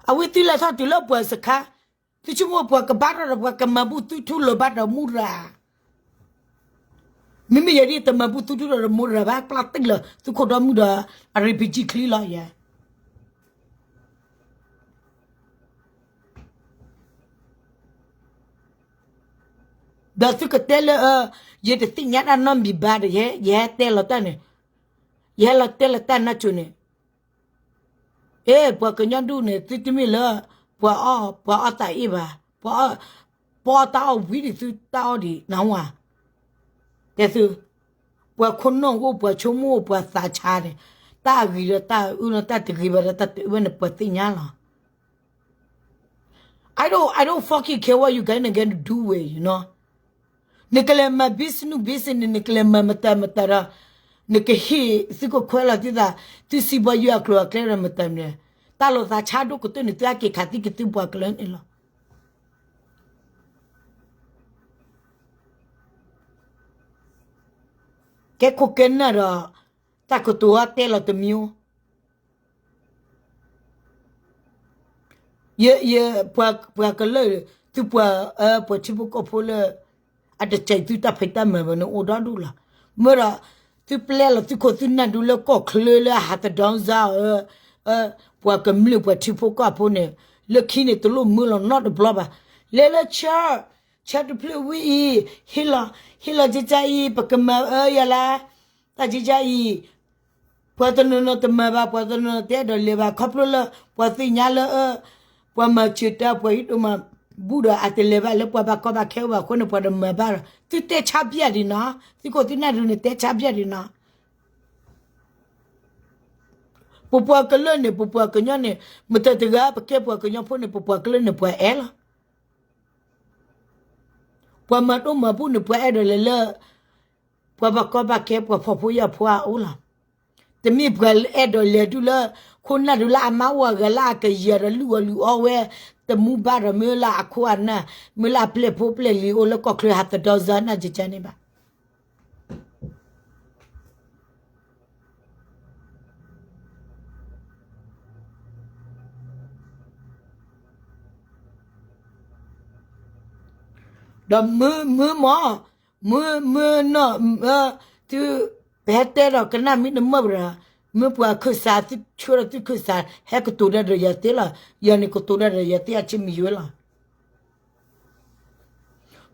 အဝဲသုလဲၤထီၣ်တုၤလၢပှၤစခါ, သုဆိကမိၣ်ပှၤကဘါထီၣ်ဒီးပှၤကမၤဘူၣ်သုထူလၢၤဘၣ်ဒီးမူရၤ မ့မ့ၢ်ယဲဒ်တမၤဘူၣ်သုထူဒီးမူရၤဘၣ် ပျၢ်တံၢ်လၢသုခိၣ်ဒီမုၣ်ဒီး အရ့ပံကံချံလီၤယဲ, ဒီးသုကတဲလၢ ယတသ့ၣ်ညါတၢ်နီတမံၤဘၣ်ဒီး ယဟဲတဲလီၤတၢ်န့ၣ်, ယဟဲလီၤတဲလီၤတၢ်နါစိၤန့ၣ် အ့ ပှၤကညီဒူၣ်န့ၣ် သုတမ့ၢ်လၢ ပှၤအီၣ်, ပှၤအီၣ်သးအ့ၣ်ဘၣ်, ပှၤအီၣ်တၢ်အီၣ်ဝံၤဒံးသုတၢ်အီၣ်ဒံး နၢ်ဟူဧါ, တဲသု, ပှၤခိၣ်နူာ်အိၣ် ပှၤဆိကမိၣ်အိၣ် ပှၤသးဆါန့ၣ်, တၢ်အဂ့ၤဒီးတၢ်အအၢလီၤ တၢ်တဂ့ၤဘၣ်ဒီးတၢ်တအၢဘၣ်န့ၣ် ပှၤသ့ၣ်ညါလီၤ. I don't, I don't fucking care what you gonna, gonna do with, you know. နကလဲၤမၤ business business န့ၣ် နကလဲၤမၤမတၤမတၤဒီး နကဟ့ၣ်သုကခွဲးလီၤသုသး သုစံးဘီယွၤအကျိၤအကျဲဒီးမတၤမတၤ, တၢ်လီၤသးဆါဒိၣ်ကတၢၢ်န့ၣ် သုဟဲက့ၤခးသံက့ၤသုပှၤကလုာ်န့ၣ်လီၤ. ကဲခိၣ်ကဲနၢ်ဒီး တၢ်ကတိၤအတဲလီၤတမံၤအိၣ်, ယ ယ ပှၤ ပှၤကလုာ် သုပှၤ အၢ ပှၤထံဖိကီၢ်ဖိလၢ အတစဲးသုတၢ်ဖံးတၢ်မၤဘၣ်န့ၣ်အိၣ်ဒီဒူၣ်လီၤ. မ့ၢ်ဒီး သုပျဲလီၤသုခိၣ်သုနၢ်ဒုလၢကီၢ်ချၢလၢအဟးသဒီစါအီၤ အၢ ပှၤကမျၢၢ်ပှၤထံဖိကီၢ်ဖိန့ၣ် လၢခံန့ၣ်တလိၣ်မၢလီၤနီတဘျီဘၣ်. လဲၤလၢ church, church တဖျၢၣ်ဝံၤအံၤ ဟ့ၣ်လီၤ ဟ့ၣ်လီၤကကါအံၤ ပကမၤအၢယၤလၢ တၢ်ကကါအံၤ ပှၤတနီၤနီၤတမၤဘၣ် ပှၤတနီၤနီၤတအဲၣ်ဒိးလဲၤဘၣ် ခီဖျိလၢ ပှၤသ့ၣ်ညါလၢ ပှၤမၤစၢၤတၢ် ပှၤဟံးဒိၣ်မး ဘူးဒီးအတလဲၤဘၣ်လၢပှၤဘၣ်ကီဘၣ်ခဲအိၣ်ဘၣ်အဃိန့ၣ် ပှၤတမၤဘၣ်ဒီး သုတဲဆါဘၣ်ဒံးနီၤ သုခိၣ်သုနၢ်ဒုန့ၣ်တဲဆါဘၣ်ဒံးနီၤ ပပှၤကလုာ်န့ၣ် ပပှၤကညီန့ၣ် မတၤတဂၤပကဲပှၤကညီဖိန့ၣ် ပပှၤကလုာ်န့ၣ်ပှၤအဲၣ်လီၤ ပှၤမၤဒိၣ်မၤဘူၣ်န့ၣ် ပှၤအဲၣ်ဒိးလဲၤလၢ ပှၤဘၣ်ကီဘၣ်ခဲ ပှၤဖှီၣ်ဖိယာ်ဖိအအိၣ်လီၤ. တမ့ၢ်ပှၤအဲၣ်ဒိးလဲၤဒုလၢ ခိၣ်နၢ်ဒုလၢအမါအိၣ်အဂၤလၢအကယၤဒီးလုၢ်အီၣ်လုၢ်အီဝဲ တမူဘၣ်ဒီးမ့ၢ်လၢအခိၣ်အနၢ် မ့ၢ်လၢအပျဲၢ်ဖိပျဲၢ်လံၤအိၣ်လၢကီၢ်ချၢဟးသဒီစါနၢ်ကကါန့ၣ်ဘၣ် ဒီးမုၢ်မုၢ်မၢ် မုၢ်မုၢ်နီၢ် သု ပဟဲတဲဒီးကနၣ်မ့ၢ်တမၢၢ်ပဒီး မ့ၢ်ပှၤခၢၣ်စး သုဆှၢဒီးသုခၢၣ်စး ဟဲကတိၤတၢ်ဒီးယၤသ့လီၤ. ယၤန့ၣ်ကတိၤတၢ်ဒီးယၤသ့အဆ့မယွဲလီၤ.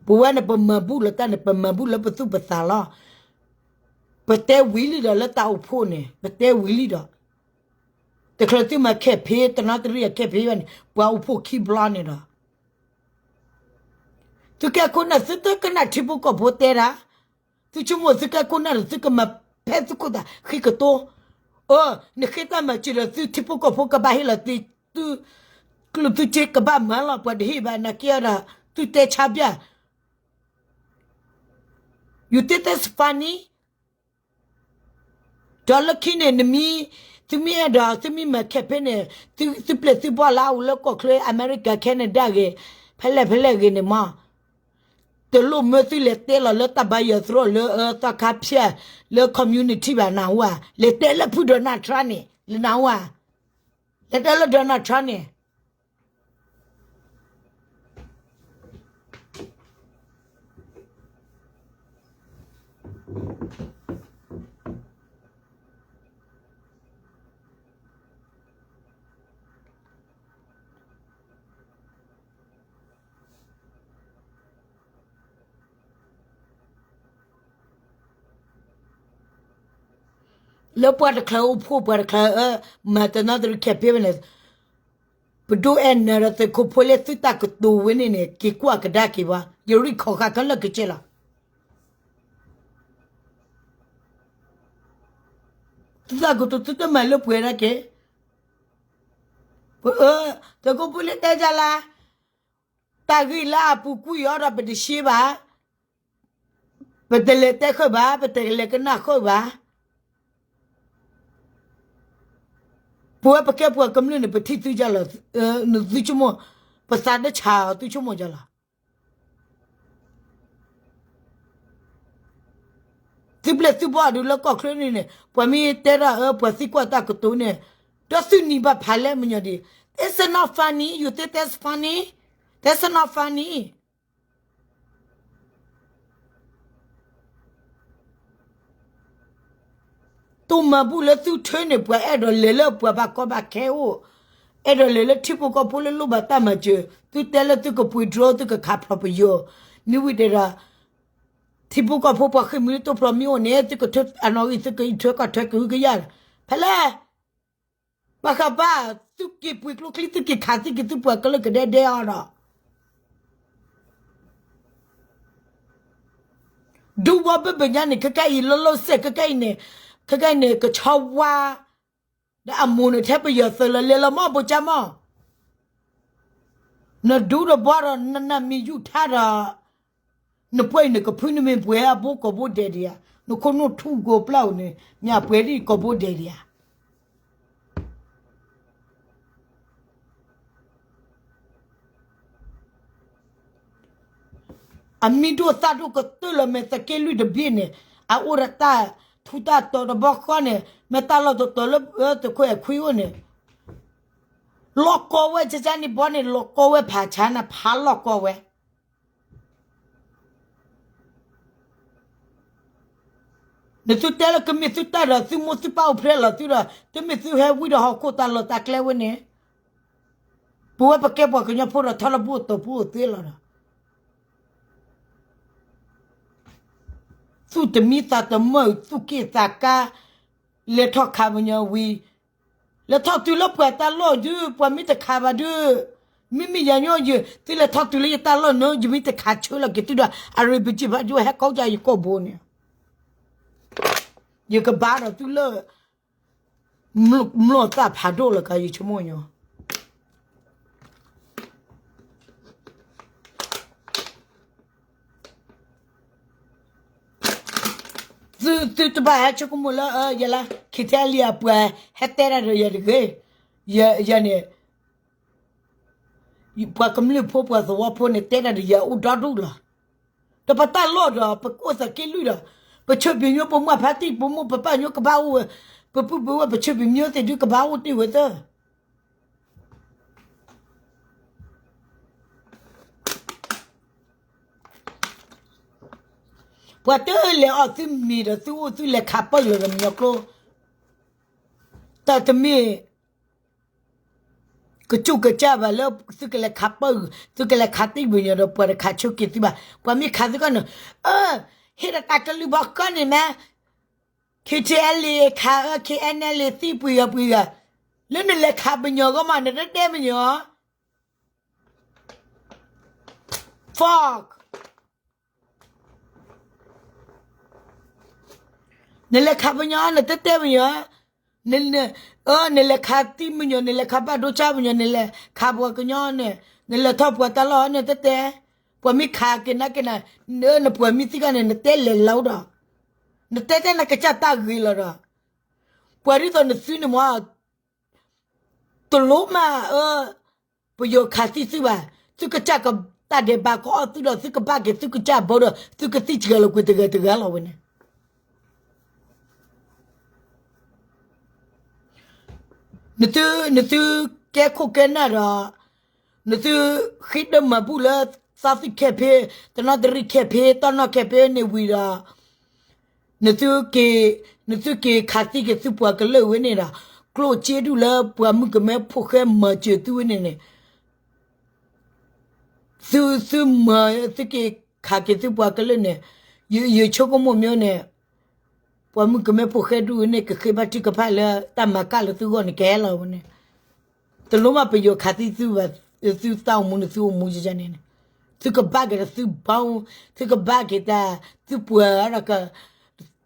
ပဝဲန့ၣ် ပမၤဘူၣ်လၢတၢ်န့ၣ် ပမၤဘူၣ်လၢပသူၣ်ပသးလီၤ. ပတဲဝံၤလံဒီးလၢတၢ်အိၣ်ဖှိၣ်န့ၣ် ပတဲဝံၤလံဒီး တချုးသုမၤ campaign တနီသရံၣ်အ campaign ဘၣ်န့ၣ် ပှၤအိၣ်ဖှိၣ်ခံဘျီန့ၣ်ဒီး သုကဲခိၣ်နၢ် သုတကနၣ်ထံဖိကီၢ်ဖိတဲဒၣ်, သုဆိကမိၣ်သုကဲခိၣ်နၢ်ဒီး သုကမၤဖဲသုခိၣ်သးဃံကတိၤ, အၢ နဃ့တၢ်မၤစၢၤဒီး သုထံဖိကီၢ်ဖိကဘၣ်ဟ့ၣ်လီၤသု ကျိၣ်သုစ့ကဘၣ်မၤလီၤ ပှၤတဟ့ၣ်ဘၣ် နာ်က့ဒီး သုတဲဆါဘၣ် ယတဲတဲစဖါနံ ဒီးလၢခံန့ၣ် နမ့ၢ် သုမ့ၢ်အဲၣ်ဒိး သုမ့ၢ်မၤ campaign န့ၣ် သုပျဲၢ်သုဘီၣ်လၢအအိၣ်လၢကီၢ်ချၢ အမဲရကၤ Canada ဂ့ၤ ဖဲလဲၣ်ဖဲလဲၣ်ဂ့ၤန့ၣ်မး တလိၣ်မၢသုလဲၤတဲလီၤလၢတၢ်ဘါယွၤသရိာ်လၢသီခါဖၠၣ် လၢ community ဘၣ်နၢ်ဟူဧါ, လဲၤတဲလၢဖု Donald Trump န့ၣ် လဲၤနၢ်ဟူဧါ, လဲၤတဲလၢ Donald Trump န့ၣ် လၢပှၤတချၢအိၣ်ဖှိၣ် ပှၤတချၢအၢ မၤတနီသရံၣ် campaign န့ၣ် ပဒိၣ်အဲၣ်နၤဒီးသုးခိၣ်ဖိလၢသုတၢ်ကတိၤဝဲန့ၣ်န့ၣ် က့ၤကွၢ်ကဒါက့ၤဘၣ် ယရံၣ်ခီၣ်ဃာ်ခဲလၢာ်ကစဲးလီၤ. သုတၢ်ကတိၤသုတမၤလၢပှဲၤဒၣ်က့ၤ ပအၢ သုးခိၣ်ဖိလၢတဲဒ်လၢ တၢ်ဂ့ၢ်လၢအပူၤကွံာ်အီၤဒီးပတဆှၢဘၣ်, ပတလဲၤတဲဃုာ်ဘၣ်, ပတလဲၤကနၣ်ဃုာ်ဘၣ်. ပဝဲပကဲပှၤကမျၢၢ်န့ၣ် ပထံၣ်သုဒ်လီၤ, သုဆိကမိၣ်, ပသးတဆါအီၤ သုဆိကမိၣ်ဒ်လီၤ. သုပျဲၢ်သုဘီၣ်ဒုးလၢကီၢ်ချၢန့ၣ်န့ၣ် ပှၤမ့ၢ်တဲဒၣ်အၢ ပှၤသံကွၢ်တၢ်ကတိၤန့ၣ် ဒီးသုနံၤဘၣ်ဖးလဲၢ်မညီၤဒံး, It's not funny, you think that's funny? That's not funny. တိၢ်မၤဘူၣ်လၢသုထၢန့ၣ် ပှၤအဲၣ်ဒိးလဲၤလၢပှၤဘၣ်ကီဘၣ်ခဲအိၣ်, အဲၣ်ဒိးလဲၤလၢထံဖိကီၢ်ဖိလၢလိၣ်ဘၣ်တၢ်မၤစၢၤ, သုတဲလၢသုကပှ့ၤဒြိ သုကခးဖျိးပယီၤ, မ့ၢ်ဝံၤတဲဒၣ် ထံဖိကီၢ်ဖိပှၤဃ့ၢ်မှံဟံၣ်တိၢ်ဖျိးမ့ၢ်အိၣ်န့ၣ် သုကထၢအနီၣ်ဂံၢ် သုကအံးထွဲကွၢ်ထွဲကဟုကယာ်, ဖဲလဲၣ် ဘၣ်ဃးဘၣ် သုက့ၤပှ့ၤကျိချံ သုက့ၤခးသံက့ၤသုပှၤကလုာ်ကဒဲဒဲအီၤဒီး ဒူဘီဘၣ်ဘၣ်ညါန့ၣ် ခဲကနံၣ်အံၤ လီၤလီၤဆဲး ခဲကနံၣ်အံၤန့ၣ် ခဲကနံၣ်အံၤန့ၣ် ကဆီဝါ ဒီးအမိၢ်န့ၣ် ထဲပယီၤသုးလီၤ လဲၤလီၤမီၢ်ဘိကၠၢမီၢ်, နဒူဒီးဘီဒီး နနၢ်မံၤယူၢ်ထါဒီး နပှဲၤအံၤန့ၣ် ကဖုနမ့ၢ်ပှဲၤအဘိကိးဘိဒဲးဒံးဧါ, နခိၣ်နူာ်ထူကိးပျၢ်ဧိၤန့ၣ် မ့ၢ်အပှဲၤဒ်ကိးဘိဒဲးဒံးဧါ. အမံၤဒိၣ်သၣ်ဒိၣ်ကတၢၢ်လီၤ မ့ၢ်သက့လွံၢ်တဘ့ၣ်န့ၣ် အအိၣ်ဒီးတၢ်ထူးတၢ်တီၤတဘျီဃီန့ၣ် မ့ၢ်တၢ်လီၢ်တတီၤလၢသုးခိၣ်အဲၣ်ခွံအိၣ်န့ၣ် လီၢ်ကီဝဲ ကကန့ၣ်ဘီန့ၣ် လီၢ်ကီဝဲဖးဆါနၤ ဖးလီၢ်ကီဝဲ နသုတဲလၢကမ့ၢ်သုတၢ်ဒီး သုမိၢ်သုပၢ်အိၣ်ဖျဲၣ်လီၤသုဒီး တမ့ၢ်သုဟဲဝံဒီးဟီၣ်ခိၣ်တၢ်လီၢ်တၢ်ကျဲဝဲန့ၣ်, ပဝဲပကဲပှၤကညီဖိဒီးထီလၢဘူၣ်အတီၢ်ပူၤအိၣ်သ့လီၤဒီး, သူၣ်တမံသးတမုာ် သူၣ်က့ၣ်သးကါ, လဲၤထီၣ်ခးပညီဝံၤ, လဲၤထီၣ်တုၤလၢပှၤတၢ်လီၢ်ဒုး ပှၤမ့ၢ်တခးဘၣ်ဒုး, မ့မ့ၢ်ယၤညီယ သုလဲၤထီၣ်တုၤလၢယတၢ်လီၢ်န့ၣ် ယမ့ၢ်တခးဆၢလီၤက့ၤသုဒီး အရ့ပစံးဘၣ်ယိၣ်ဟဲကီၢ်ယၤယကီၢ်ဘိန့ၣ်, ယကဘါဒီးသုလၢ မျိာ်သၣ်ဖးဒိၣ်လၢကါယဆိကမိၣ်ညီ သုတဘၣ်ဟဲဆိကမိၣ်လၢ ယလၢ ခံထဲလံအပှၤ ဟဲတဲတၢ်ဒီးယၤတဂ့ၤ, ယန့ၣ် ပှၤကမျၢၢ်ဖိပှၤသဝီဖိန့ၣ် တဲတၢ်ဒီးယၤအိၣ်ဒီဒူၣ်လီၤ. ဒီးပတၢ်လီၢ်ဒီး ပကအိၣ်သးက့လွံၢ်ဒီး ပဆၢပညိ ပမိၢ်ဖါတံၢ် ပမိၢ်ပပၢ်ညိကဘၣ်အိၣ်ဝဲ, ပပုၢ်ပဝဲၢ် ပဆၢပညိသ့ၣ်ဒုးကဘၣ်အိၣ်တ့ၢ်ဝဲသၢ ပှၤတလဲၤအီၣ်သုမံၤဒီး သုအိၣ်သုလဲၤခးပၢၢ်လၢၤဒီးမညီကျိ, တၢ်တမ့ၢ် ကစူၢ်ကစၢ်ဘၣ်လၢ သုကလဲၤခးပၢၢ်, သုကလဲၤခးသံပညီဒီး ပှၤတခးဆိက့ၤသုဘၣ်. ပှၤမ့ၢ်ခးသုကီၢ်န့ၣ်, အၢ, ဟ့ၣ်ဒီးတၢ်ကလုၢ်ဘီကီၢ်န့ၣ်မ့ၢ် KTLA ခးအၢ KNLA သံပှံၤဂၤပှံၤဂၤ, လၢနလဲၤခးပညီဂီၢ်မး နတတဲပညီ Fuck. နလဲၤခးပညီ နတတဲပညီ, အၢ နလဲၤခးသံပညီ နလဲၤခးဘၣ်ဒိဆါပညီ နလဲၤခးပှၤကညီန့ၣ်, နလဲၤထီၣ်ပှၤတၢ်လီၢ်န့ၣ် တတဲ, ပှၤမ့ၢ်ခးက့ၤနၤက့ၤနၤ, နပှၤမ့ၢ်သံကီၢ်န့ၣ် နတဲလဲၤလီၤဒီး, နတဲတဲနကစၢ်တၢ်ဂ့ၤလီၤဒီး, ပှၤဒ်သိးနသုန့ၣ်မ့ၢ် တလိၣ်မးအၢ ပယီၤခးသံသုဘၣ်, သုကစၢ်ကတၢ်ဒဲးဘးကအီၣ်သုဒီး သုကဘၣ်က့ၤသုကစၢ်ဘိဒီး သုကသံစှၤလီၤကွံာ်တဂၤတဂၤလီၤဝဲန့ၣ်, နသုကဲခိၣ်ကဲနၢ်ဒီး နသုဃ့တၢ်မၤဘူၣ်လၢ သီသံၣ်ခဲဖ့, တနီသရံၣ်ခဲဖ့, တီၢ်နီၣ်ခဲဖ့န့ၣ်ဝံၤဒီး နသုက့ၤ, နသုက့ၤခးသံက့ၤသုပှၤကလုာ်ဝဲန့ၣ်ဒီး ကျိၣ်စ့ဒူၣ်လၢပှၤမုၣ်ကမဲဖိဃဲမၤစၢၤသုဝဲန့ၣ်န့ၣ်, သု, သုမၤ, သုက့ၤခးက့ၤသုပှၤကလုာ်န့ၣ်, ယ, ယဆိကမိၣ်မ့ၢ်န့ၣ်, ပှၤမုၣ်ကမဲဖိဃဲဒူၣ်ဝဲန့ၣ် ကဃ့ဘါထုကဖၣ်လၢတၢ်မၤကၣ်လၢသုဂီၢ်န့ၣ် ကဟဲလီၤဝဲန့ၣ်, တလိၣ်မးပယီၤခးသံသုဘၣ်, သုတၢ်အိၣ်မူန့ၣ် သုအိၣ်မူယန့ၣ်န့ၣ်, သုကဘၣ်က့ၤဒီးသုဘီ, သုကဘၣ်က့ၤတၢ်, သုပှၤဒီး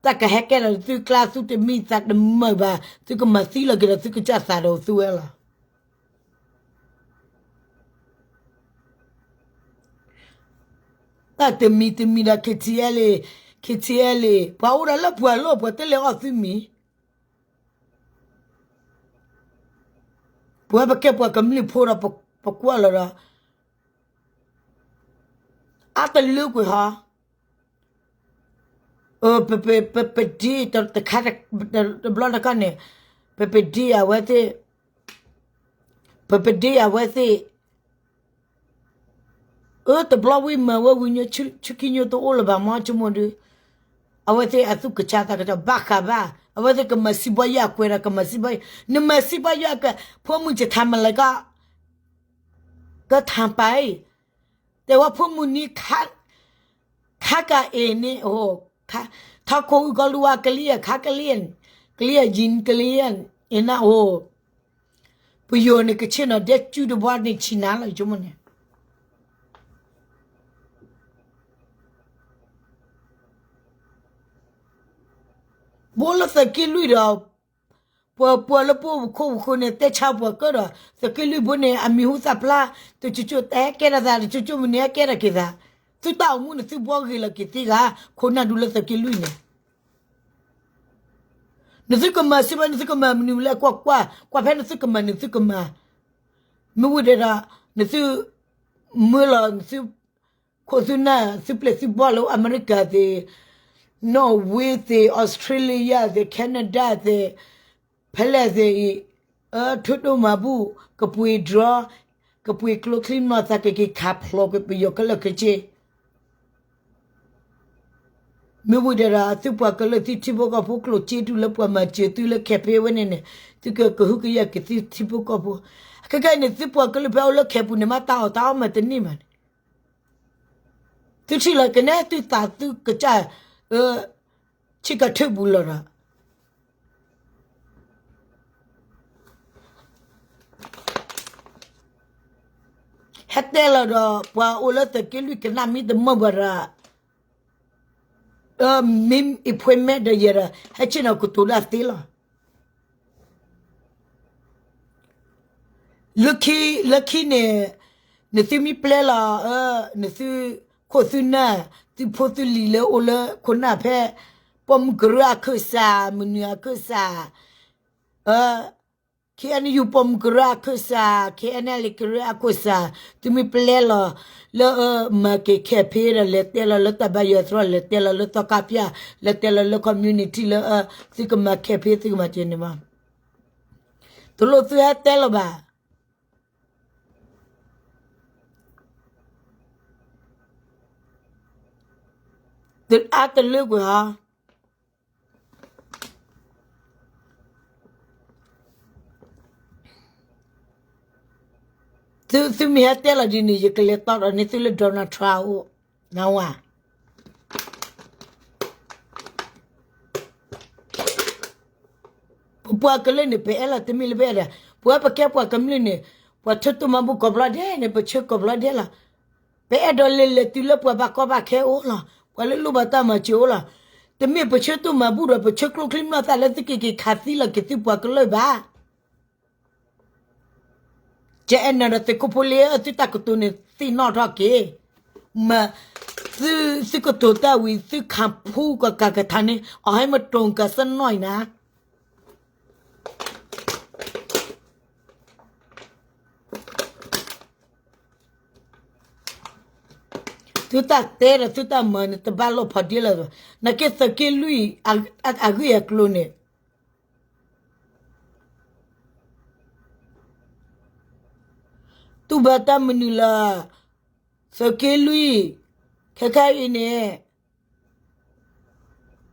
တၢ်ကဟဲကဲထီၣ်သုကျါ သုတမံသးတမုာ်ဘၣ်, သုကမၤသံလီၤက့ၤဒီးသုကစၢ်သးဒီးသုဝဲလီၤ. တၢ်တမံၤတမံၤဒီး KTLA, KTLA ပှၤအိၣ်ဒီးလၢပှၤလီၢ် ပှၤတလဲၤအီၣ်သုမံၤ, ပဝဲပကဲပှၤကမျၢၢ်ဖိဒီး ပကွၢ်လီၤဒီး အါတလၢကွံာ်ဟီ, ပ, ပ, ပ, ပဒ့တခါ, တဘျီတခါန့ၣ်, ပ, ပဒ့အဝဲသ့ၣ်, ပ, ပဒ့အဝဲသ့ၣ်, အၢ တဘျီဝံၤမၤဝဲဝံၤညီ ဆူခံညိတအိၣ်လၢၤဘၣ်မ့ၢ်ဆိကမိၣ်ဒုး, အဝဲသ့ၣ်အသူၣ်ကဆါသးကဆါဘၣ်ဃးဘၣ်, အဝဲသ့ၣ်ကမၤစံးဘီယွၤအကွဲးဒီး ကမၤစံးဘီယွၤ, နမၤစံးဘီယွၤအကွဲး ဖိမုၣ်ယထါမလဲၣ်ကီး ကထါပာ်အံၤ, တဲဝဲဖိမုၣ်နံၤ ခါကၤအ့ၣ်န့ၣ်, ထါခိၣ်အုၣ်ကီၤလူၤဝါကလံၤ, ခါကလံၤ, ကလံၤယံၤကလံၤ, အ့ၣ်နၢ်အိၣ်, ပယီၤန့ၣ်ကဆ့ၣ်နီၤဒဲးစုတဘီန့ၣ်ဆံးနၤလီၤ ယဆိကမိၣ်န့ၣ် ဘိလၢသုးက့လွံၢ်ဒီး, ပှၤပှၤလၢပအိၣ်ပခိၣ်ပဃိန့ၣ် တဲဆါပှၤကၢၢ်ဒီး သုးက့လွံၢ်ဘိန့ၣ် အမံၤဟူသၣ်ဖျါ, တကၠိကၠိတဟဲကဲထီၣ်သး, တကၠိကၠိမုၢ်နံၤဟဲကဲထီၣ်က့ၤသး, သုတၢ်အိၣ်မူန့ၣ် သုဘှီဂ့ၤလီၤက့ၤသ့ဂၤ, ခိၣ်နၢ်ဒူလၢသုးက့လွံၢ်န့ၣ် နသုကမၤစံးဘၣ် နသုကမၤမနုၤလဲၣ် ကွၢ်ကွၢ်, ကွၢ်ဖဲနသုကမၤ နသုကမၤ, မ့ၢ်ဝံၤဒီး နသုမၢလီၤ နသုခိၣ်သုနၢ် သုပျဲၢ်သုဘီၣ်လၢအမဲရကၤသ့ၣ်, နီၣ်ဝ့သ့ၣ်, အီစထြ့လယါသ့ၣ်, ခဲနဒၤသ့ၣ်, ဖဲလဲၣ်သ့ၣ်အံၤ, ထိၣ်ဒိၣ်မၤဘူၣ် ကပှ့ၤ drone ကပှ့ၤကျိချံမျိာ်သၣ် ကက့ၤခးဖျိးက့ၤပယီၤခဲလၢာ်ခဲဆ့ မ့ၢ်ဝံၤဒီး သုပှၤကလုာ်သုထံဖိကီၢ်ဖိကျိၣ်စ့ဒူၣ်လၢပှၤမၤစၢၤသုလၢခဲဖ့ဝဲန့ၣ်န့ၣ် သုကကဟုကယာ်က့ၤသုထံဖိကီၢ်ဖိ, ခဲကနံၣ်န့ၣ် သုပှၤကလုာ်ဖဲအိၣ်လၢခဲပူၤန့ၣ် မ့ၢ်တၢ်အီၣ်တၢ်အီမၤတန့ၢ်မးန့ၣ် သုထံၣ်လီၤကနဲ သုသးသုကစၢ် ဆ့ကၤထၢၣ်ပူၤလီၤဒီး ဟဲတဲလီၤဒီး ပှၤအိၣ်လၢသုးက့လွံၢ်ကနၣ်မ့ၢ်တမၢၢ်ဘၣ်ဒီး မ့ၢ်အံၤဖှဲမဲာ်ဒီးယဲဒီး ဟဲဆ့ၣ်နီၤကတိၤဒၣ်သ့လီၤ. လၢခံ လၢခံန့ၣ် နသုမ့ၢ်ပျဲလီၤ နသုခိၣ်သုနၢ် သုဖိသုလံၤလၢအိၣ်လၢခိၣ်နၢ်ဖဲ ပိာ်မုၣ်ကရၢအခၢၣ်စး မနုၤအခၢၣ်စး ခ့အဲၣ်ယူၣ်ပိာ်မုၣ်ကရၢအခၢၣ်စး ခ့အဲၣ်အဲၣ်လ့ကရၢအခၢၣ်စး သုမ့ၢ်ပျဲလီၤ လၢမၤက့ၤခဲဖ့ဒီး လဲၤတဲလီၤလၢတၢ်ဘါယွၤသရိာ် လဲၤတဲလီၤလၢသီခါဖၠၣ် လဲၤတဲလီၤလၢ community လၢ သုကမၤခဲဖ့သုကမၤစၢၤန့ၣ်မး တလိၣ်သုဟဲတဲလီၤဘၣ် အါတလၢကွံာ်ဟီ သုသုမ့ၢ်ဟဲတဲလီၤဒ်န့ၣ် ယကလဲၤတီဒီးန့ၢ်သုလၢ Donald Trump အအိၣ် နဝၤ ပပှၤကလုာ်န့ၣ် ပအဲၣ်လီၤတမ့ၢ်လၢပအဲၣ်ဒီး ပဝဲပကဲပှၤကမျၢၢ်န့ၣ် ပှၤထိၣ်ဒိၣ်မၤဘူၣ်ကိးဘျီဒဲးန့ၣ် ပဆၢကိးဘျီဒဲးလီၤ. ပအဲၣ်ဒိးလဲၤလဲၤတုၤလၢပှၤဘၣ်ကီဘၣ်ခဲအိၣ်လီၤ. ပှၤလၢလိၣ်ဘၣ်တၢ်မၤစၢၤအိၣ်လီၤ. တမ့ၢ်ပဆၢဒိၣ်မၤဘူၣ်ဒီး ပဆၢကျိချံမျိာ်သၣ်လၢသုကက့ၤခးသံလီၤက့ၤသုပှၤကလုာ်ဘၣ် ကအဲၣ်နၤဒီးသုးခိၣ်ဖိလ့ဧၢ သုတၢ်ကတိၤန့ၣ်သ့ၣ်နီၣ်ထီၣ်က့ၤ မ့ၢ် သု သုကတိၤတၢ်ဝံၤ သုခးဖူကကၤကထါန့ၣ် အီၤဟဲမတိၤကစၢ်နီၣ်အံၤနၤ သုတၢ်တဲဒီးသုတၢ်မၤန့ၣ် တဘၣ်လိာ်ဖိးဒ့လီၤ. နကဲသုးက့လွံၢ် အဂ့ၢ်အကျိၤန့ၣ် တူၢ်ဘၣ်တၢ်မနုၤလၢ သုးက့လွံၢ် ခဲခါအံၤန့ၣ်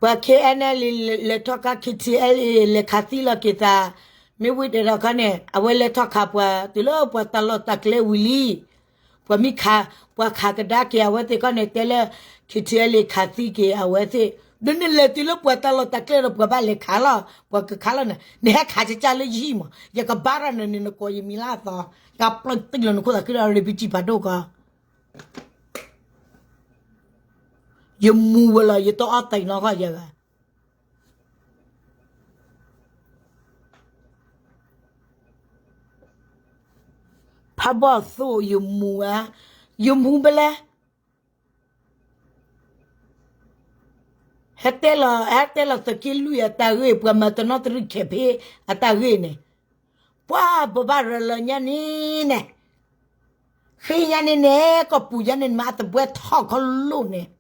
ပှၤ K N L A လဲၤထီၣ်ခး K T L A လဲၤခးသံလီၤက့ၤသး မ့ၢ်ဝံၤတဲဒီးခီန့ၣ် အဝဲလဲၤထီၣ်ခးပှၤ တုၤလၢပှၤတၢ်လီၢ်တၢ်ကျဲဝံၤလံ ပှၤမ့ၢ်ခး ပှၤခးကဒါက့ၤအဝဲသ့ၣ်ခီန့ၣ် တဲလၢ K T L A ခးသံက့ၤအဝဲသ့ၣ် ဒီးနလဲၤတုၤလၢပှၤတၢ်လီၢ်တၢ်ကျဲဒီးပှၤဘၣ်လဲၤခးလီၤ ပှၤကခးလီၤန့ၣ် နဟဲခးကကၢ်လၢယဟံၣ်မး ယကဘါရၤနၤန့ၣ် နကိးယမံၤလၢအသီ ကပျၢ်တံၢ်လီၤနခိၣ်သးခုဒီး ရ့ပံစံၣ်ဖးဒိၣ်ကီ ယမူဝဲလီၤ ယတအီၣ်သံးနီၢ်ခီယဲဂၤ ဖးဘီၣ်သိၣ်ယမူဝဲ ယမူဘၣ်လဲၣ် ဟဲတဲလီၤ ဟဲတဲလီၤသုးက့လွံၢ်အတၢ်ဂ့ၢ် ပှၤမၤတနီသရံၣ်ခဲဖ့အတၢ်ဂ့ၢ်န့ၣ် ပှၤဘိးဘၣ်ရၤလီၤညါန့ၣ်န့ၣ် ဃ့ညါန့ၣ်န့ၣ် ကီၢ်ပူၤညါန့ၣ် မၤအသဘှဲထီၣ်ခီလိၣ်န့ၣ်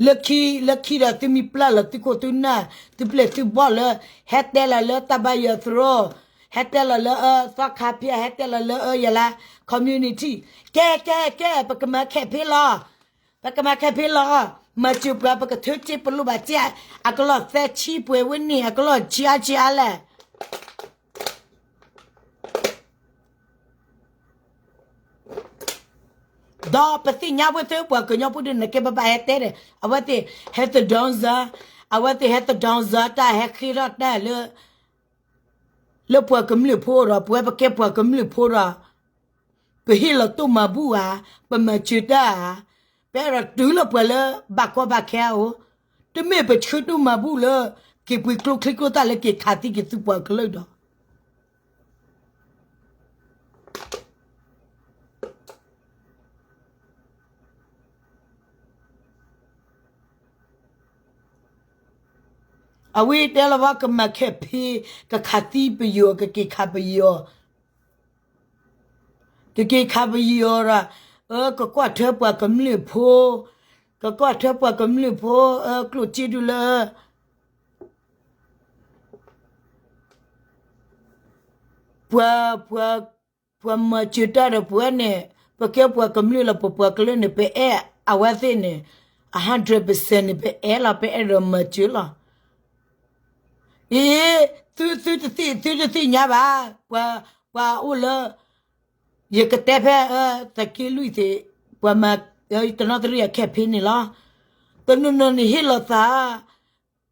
လၢခံ လၢခံဒီးသုမ့ၢ်ပျဲလီၤသုခိၣ်သုနၢ် သုပျဲၢ်သုဘီၣ်လၢ ဟဲတဲလီၤလၢတၢ်ဘါယွၤသရိာ် ဟဲတဲလီၤလၢအၢ သီခါဖၠၣ် ဟဲတဲလီၤလၢအၢယလါ community ကဲ ကဲ ကဲ ပကမၤခဲဖ့လီၤ ပကမၤခဲဖ့လီၤ မၤစၢၤပှၤ ပကထၢစ့ပလိၣ်ဘၣ်စ့ အကလီၢ်သၢဆံပှဲၤဝဲန့ၣ် အကလီၢ်ဆံးအါဆံးအါလဲၣ် ဒီးပသ့ၣ်ညါပှဲၤသ့ၣ်ပှၤကညီဖိဒ်န့ၣ် ကဲဘၣ်ဘၣ်ဟဲတဲဒီး အဝဲသ့ၣ်ဟဲသဒီစၢၤ အဝဲသ့ၣ်ဟဲသဒီစၢၤတၢ်ဟဲဃ့ထီၣ်တၢ်လၢ လၢပှၤကမျၢၢ်ဖိဒီး ပဝဲပကဲပှၤကမျၢၢ်ဖိဒီး ပဟ့ၣ်လီၤတိၢ်မၤဘူၣ်ဧါ, ပမၤစၢၤတၢ်ဧါ, ပအဲၣ်ဒိးတုၤလၢပှၤလၢဘၣ်ကီဘၣ်ခဲအအိၣ်, တမ့ၢ်ပဆၢတိၢ်မၤဘူၣ်လၢ က့ၤပှ့ၤကျိချံကျိသၣ်လၢက့ၤခးသံက့ၤသုပှၤကလုာ်ဒီး အဝဲတဲလီၤဝဲကမၤခဲဖ့ ကခးသံပယီၤ ကက့ၤခးပယီၤ, ကက့ၤခးပယီၤဒီး ကကွၢ်ထွဲပှၤကမျၢၢ်ဖိ, က ကကွၢ်ထွဲပှၤကမျၢၢ်ဖိ အကျိၣ်စ့ဒုလၢ ပှၤ ပှၤ ပှၤမၤစၢၤတၢ်ဒီးပဝဲန့ၣ် ပကဲပှၤကမျၢၢ်လီၤ ပပှၤကလုာ်န့ၣ် ပအဲၣ်အဝဲသ့ၣ်န့ၣ် အ hundred percent န့ၣ် ပအဲၣ်လီၤ ပအဲၣ်ဒိးမၤစၢၤလီၤ. အံၤ သု သုတသ့ၣ် သုတသ့ၣ်ညါဘၣ် ပှၤ ပှၤအိၣ်လၢ ယကတဲဖဲ သုးက့လွံၢ်သ့ၣ် ပှၤမၤ တနီသရံၣ်အ campaign န့ၣ်လီၤ. တနီၤနီၤန့ၣ်ဟ့ၣ်လီၤသး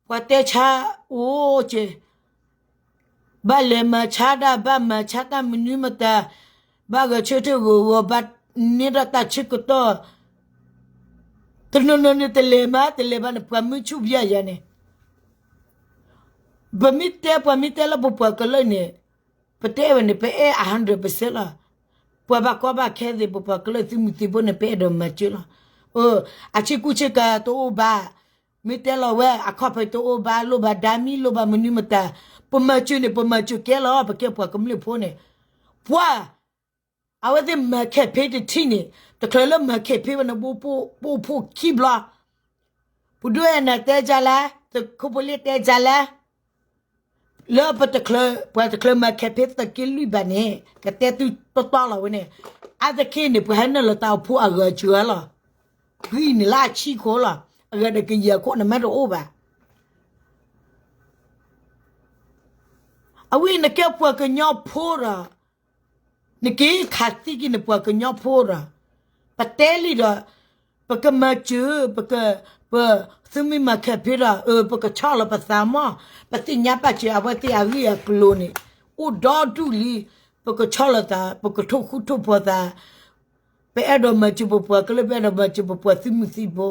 ပှၤတဲဆါအိၣ်က့ၤ ဘၣ်လဲၤမၤဆါတၢ် ဘၣ်မၤဆါတၢ်မနုၤမတၤ ဘၣ်ဂဲၤဆၢထၢၣ်ဂီၤဂီၤ ဘၣ်န့ၢ်ဒၣ်တၢ်ဆၢကတီၢ် တနီၤနီၤန့ၣ်တလဲၤမး တလဲၤဘၣ်န့ၣ် ပှၤမုၢ်ဆူၣ်ဘျဲၣ်ယၤန့ၣ် ပမ့ၢ်တဲ ပှၤမ့ၢ်တဲလၢပပှၤကလုာ်န့ၣ် ပတဲဝဲန့ၣ် ပအဲၣ်အ hundred percent လီၤ. ပှၤဘၣ်ကီဘၣ်ခဲသ့ၣ် ပပှၤကလုာ်သုးမုၢ်သံၣ်ဘိန့ၣ် ပအဲၣ်ဒိးမၤစၢၤလီၤ. အဆ့ကူဆ့ကၤတအိၣ်ဘၣ်, မ့ၢ်တဲလီၤဝဲ အခီၣ်ဖံးတအိၣ်ဘၣ်, လိၣ်ဘၣ်ဒါမံၤ လိၣ်ဘၣ်မနုၤမတၤ, ပမၤစၢၤန့ၣ် ပမၤစၢၤကဲလီၤ. ပကဲပှၤကမျၢၢ်ဖိန့ၣ် ပှၤ အဝဲသ့ၣ်မၤ campaign တထံၣ်န့ၣ် တချုးလၢမၤ campaign ဝဲန့ၣ် ပအိၣ်ဖှိၣ်ခံဘျီ, ပဒိၣ်အဲၣ်နၤတဲဒ်လဲၣ်, သုးခိၣ်ဖိလ့တဲဒ်လဲၣ်, လၢပတချုး ပှၤတချုးမၤ campaign သုးက့လွံၢ်ဘၣ်န့ၣ် ကတဲသုတီတီလီၤဝဲန့ၣ်, အါတက့ၢ်န့ၣ် ပှၤဟဲနုာ်လီၤတၢ်အိၣ်ဖှိၣ်အဂၤစှၤလီၤ, ဂံၢ်န့ၣ်လၢအဆံခိၣ်လီၤ, အဂၤဒီးကယဲၢ်ခိၣ်န့ၣ်မ့ၢ်တအိၣ်ဘၣ်. အဝဲနကဲပှၤကညီဖိဒီး နက့ၤခးသံက့ၤနပှၤကညီဖိဒီး ပတဲလံဒီး ပကမၤစၢၤ ပက ပသုမ့ၢ်မၤ campaign ဒီး အၢ ပကဆီၣ်လီၤပသးမး, ပသ့ၣ်ညါဘၣ်စၢၤအဝဲသ့ၣ်အဂ့ၢ်အကျိၤန့ၣ် အိၣ်ဒီဒူၣ်လံ, ပကဆီၣ်လီၤသး ပကထိၣ်ဃူထိၣ်ဖိးသး, ပအဲၣ်ဒိးမၤစၢၤပပှၤကလုာ် ပအဲၣ်ဒိးမၤစၢၤပပှၤသုးမုၢ်သံၣ်ဘိ,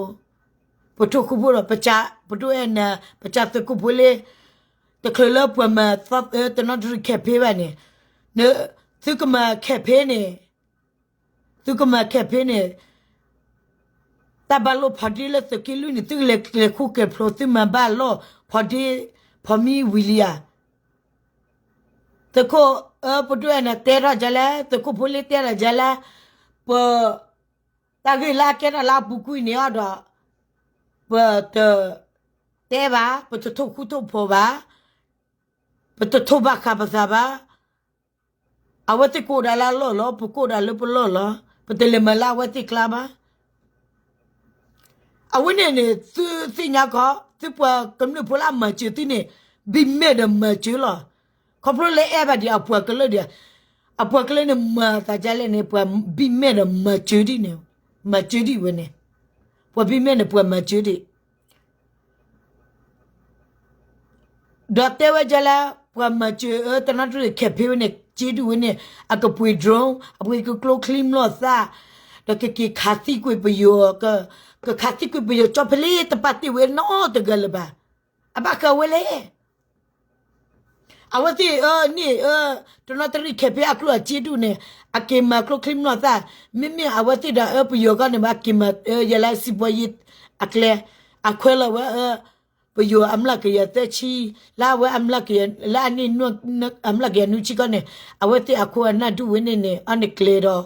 ပထိၣ်ဃူဖိးဒီး ပက ပဒိၣ်အဲၣ်နၤ ပကစၢ်သုးခိၣ်ဖိလ့ တချုးလၢပှၤမၤ တနီသရံၣ် campaign ဘၣ်န့ၣ်, သုကမၤ campaign န့ၣ်, သုကမၤ campaign န့ၣ်, တၢ်ဘၣ်လိာ်ဖီဒ့လၢသုးက့လွံၢ်န့ၣ် သုကလဲၤကျဲၤဃူကျဲၤဖျိး သုမၤဘၣ်လိာ်ဖီဒ့ ဖီမံဝံၤလံဧါ. သုးခိၣ် အၢ ပဒိၣ်အဲၣ်နၤတဲထီၣ်ဒ်လဲၣ်, သုးခိၣ်ဖိလ့တဲထီၣ်ဒ်လဲၣ်, ပ တၢ်ဂ့ၢ်လၢအကဲထီၣ်လၢအပူၤကွံာ်န့ၣ်အီၤဒီး ပတတဲဘၣ်, ပတထိၣ်ဃူထိၣ်ဖိးဘၣ်, ပတထိၣ်ဘၣ်ဃးပသးဘၣ်. အဝဲသ့ၣ်ကအိၣ်ဒၣ်လၢအလီၢ်လီၤ, ပကအိၣ်ဒၣ်လၢပလီၢ်လီၤ, ပတလဲၤမၤလၢအဝဲသ့ၣ်ကျါဘၣ်. အဝဲန့ၣ်န့ၣ် သုသ့ၣ်ညါကီး သုပှၤကမျၢၢ်ဖိလၢအမၤစၢၤသုန့ၣ် ဘံၣ်မဲာ်ဒီးမၤစၢၤလီၤ. ခီဖျိလၢအဲၣ်ဘၣ်ဒံးအပှၤကလုာ်ဒံး, အပှၤကလုာ်န့ၣ်မၤသးဒ်လဲၣ်န့ၣ် ပှၤဘံၣ်မဲာ်ဒီးမၤစၢၤဒံးန့ၣ်, မၤစၢၤဒံးဝဲန့ၣ်, ပှၤဘံၣ်မဲာ်န့ၣ် ပှၤမၤစၢၤဒံး ဒီးတဲဝဲဒ်လဲၣ်, ပှၤမၤစၢၤအၢ တနီသရံၣ် campaign ဝဲန့ၣ် စ့ဒူၣ်ဝဲန့ၣ် အကပှ့ၤ drone, အပှ့ၤကကျိချံမျိာ်သၣ်, ဒီးကက့ၤခးသံကွံာ်ပယီၤ, ကခးသံကွံာ်ပယီၤကၠီဖဲလ့တပာ်တ့ၢ်ဝဲနီတဂၤလၢၤဘၣ်. အဘၣ်ဃးဝဲလဲၣ်. အဝဲသ့ၣ်အၢန့ၣ်အၢ, တနီသရံၣ် campaign အကျိၣ်အစ့ဒူၣ်န့ၣ် အက့ၤမၤကျိချံမျိာ်သၣ်, မ့မ့ၢ်အဝဲသ့ၣ်ဒီးအၢပယီၤဂီၢ်န့ၣ် အက့ၤမၤ ယဲလၢစံးဘီယ့အကျဲ, အခွဲးလီၤဝဲအၢ ပယီၤအမျးကယၤသၢဆံ, လၢအဝဲအမျးကယၤ လၢအန့ၣ် အမျးကယၤနွံဆံခီန့ၣ် အဝဲသ့ၣ်အခိၣ်အနၢ်ဒူၣ်ဝဲန့ၣ်န့ၣ် အန့ၣ်ကျဲၤဒီး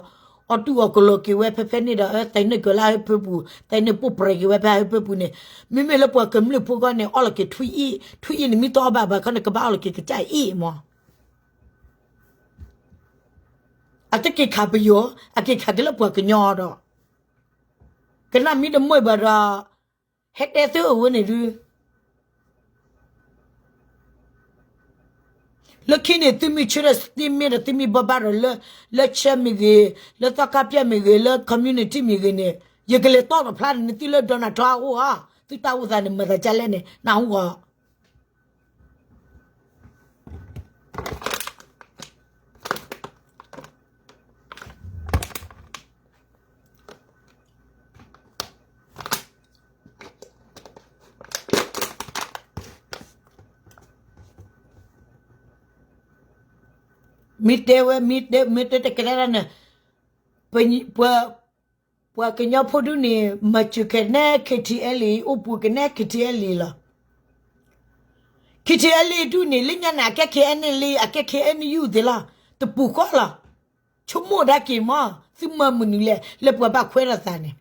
အီၣ်တူၢ်အီၣ်ကလီၤက့ၤဝဲဖဲဖဲန့ၣ်ဒီး အၢ သးန့ၢ်ကၢၤလၢအဟၢဖၢပူၤ, သးန့ၢ်ပိၢ်ပြဲၤက့ၤဝဲဖဲအဟၢဖၢပူၤန့ၣ်, မ့မ့ၢ်လၢပှၤကမျၢၢ်ဖိဂီၢ်န့ၣ် အီၣ်လီၤက့ၤထွံၣ်အ့ၣ်, ထွံၣ်အ့ၣ်န့ၣ်မ့ၢ်တအီၣ်ဘၣ်ဘၣ်ခီန့ၣ် ကဘၣ်အီၣ်လီၤက့ၤကစၢ်အ့ၣ်မး. အတက့ၤခးပယီၤ, အက့ၤခးက့ၤလၢပှၤကညီဒီး ကနၣ်မ့ၢ်တမုာ်ဘၣ်ဒီး ဟဲတဲသုအဝဲန့ၣ်ဒုး လၢခံန့ၣ် သုမ့ၢ်ဆၢထၢၣ် statement ဒီး သုမ့ၢ်ဘိးဘၣ်ဒီး လၢ လၢ church မ့ၢ်ဂ့ၤ, လၢသီခါပျၢ်မ့ၢ်ဂ့ၤ, လၢ community မ့ၢ်ဂ့ၤန့ၣ် ယကလဲၤတီၣ်တဖျါန့ၣ် နသုလၢ Donald Trump အအိၣ်ဧါ, သုတၢ်အိၣ်သးန့ၣ် မၤသးဒ်လဲၣ်န့ၣ် နၢ်ဟူဧါ. မ့ၢ်တဲဝဲ မ့ၢ်တဲ မ့ၢ်တဲတကဲဒၣ်န့ၣ် ပှၤ ပှၤကညီဖိဒုးန့ၣ် မၤစၢၤကနဲ KTLA အိၣ်ပူၤကနဲ KTLA လီၤ. KTLA ဒုးန့ၣ် လၢညါန့ၣ် အကဲ KNLA အကဲ KNU သ့ၣ်လီၤ. တပူၤဃီလီၤ. ဆိကမိၣ်ဒၣ်က့ၤမး သုမၤမနုၤလဲၣ် လၢပှၤဘၣ်ခွဲးထီၣ်သးန့ၣ်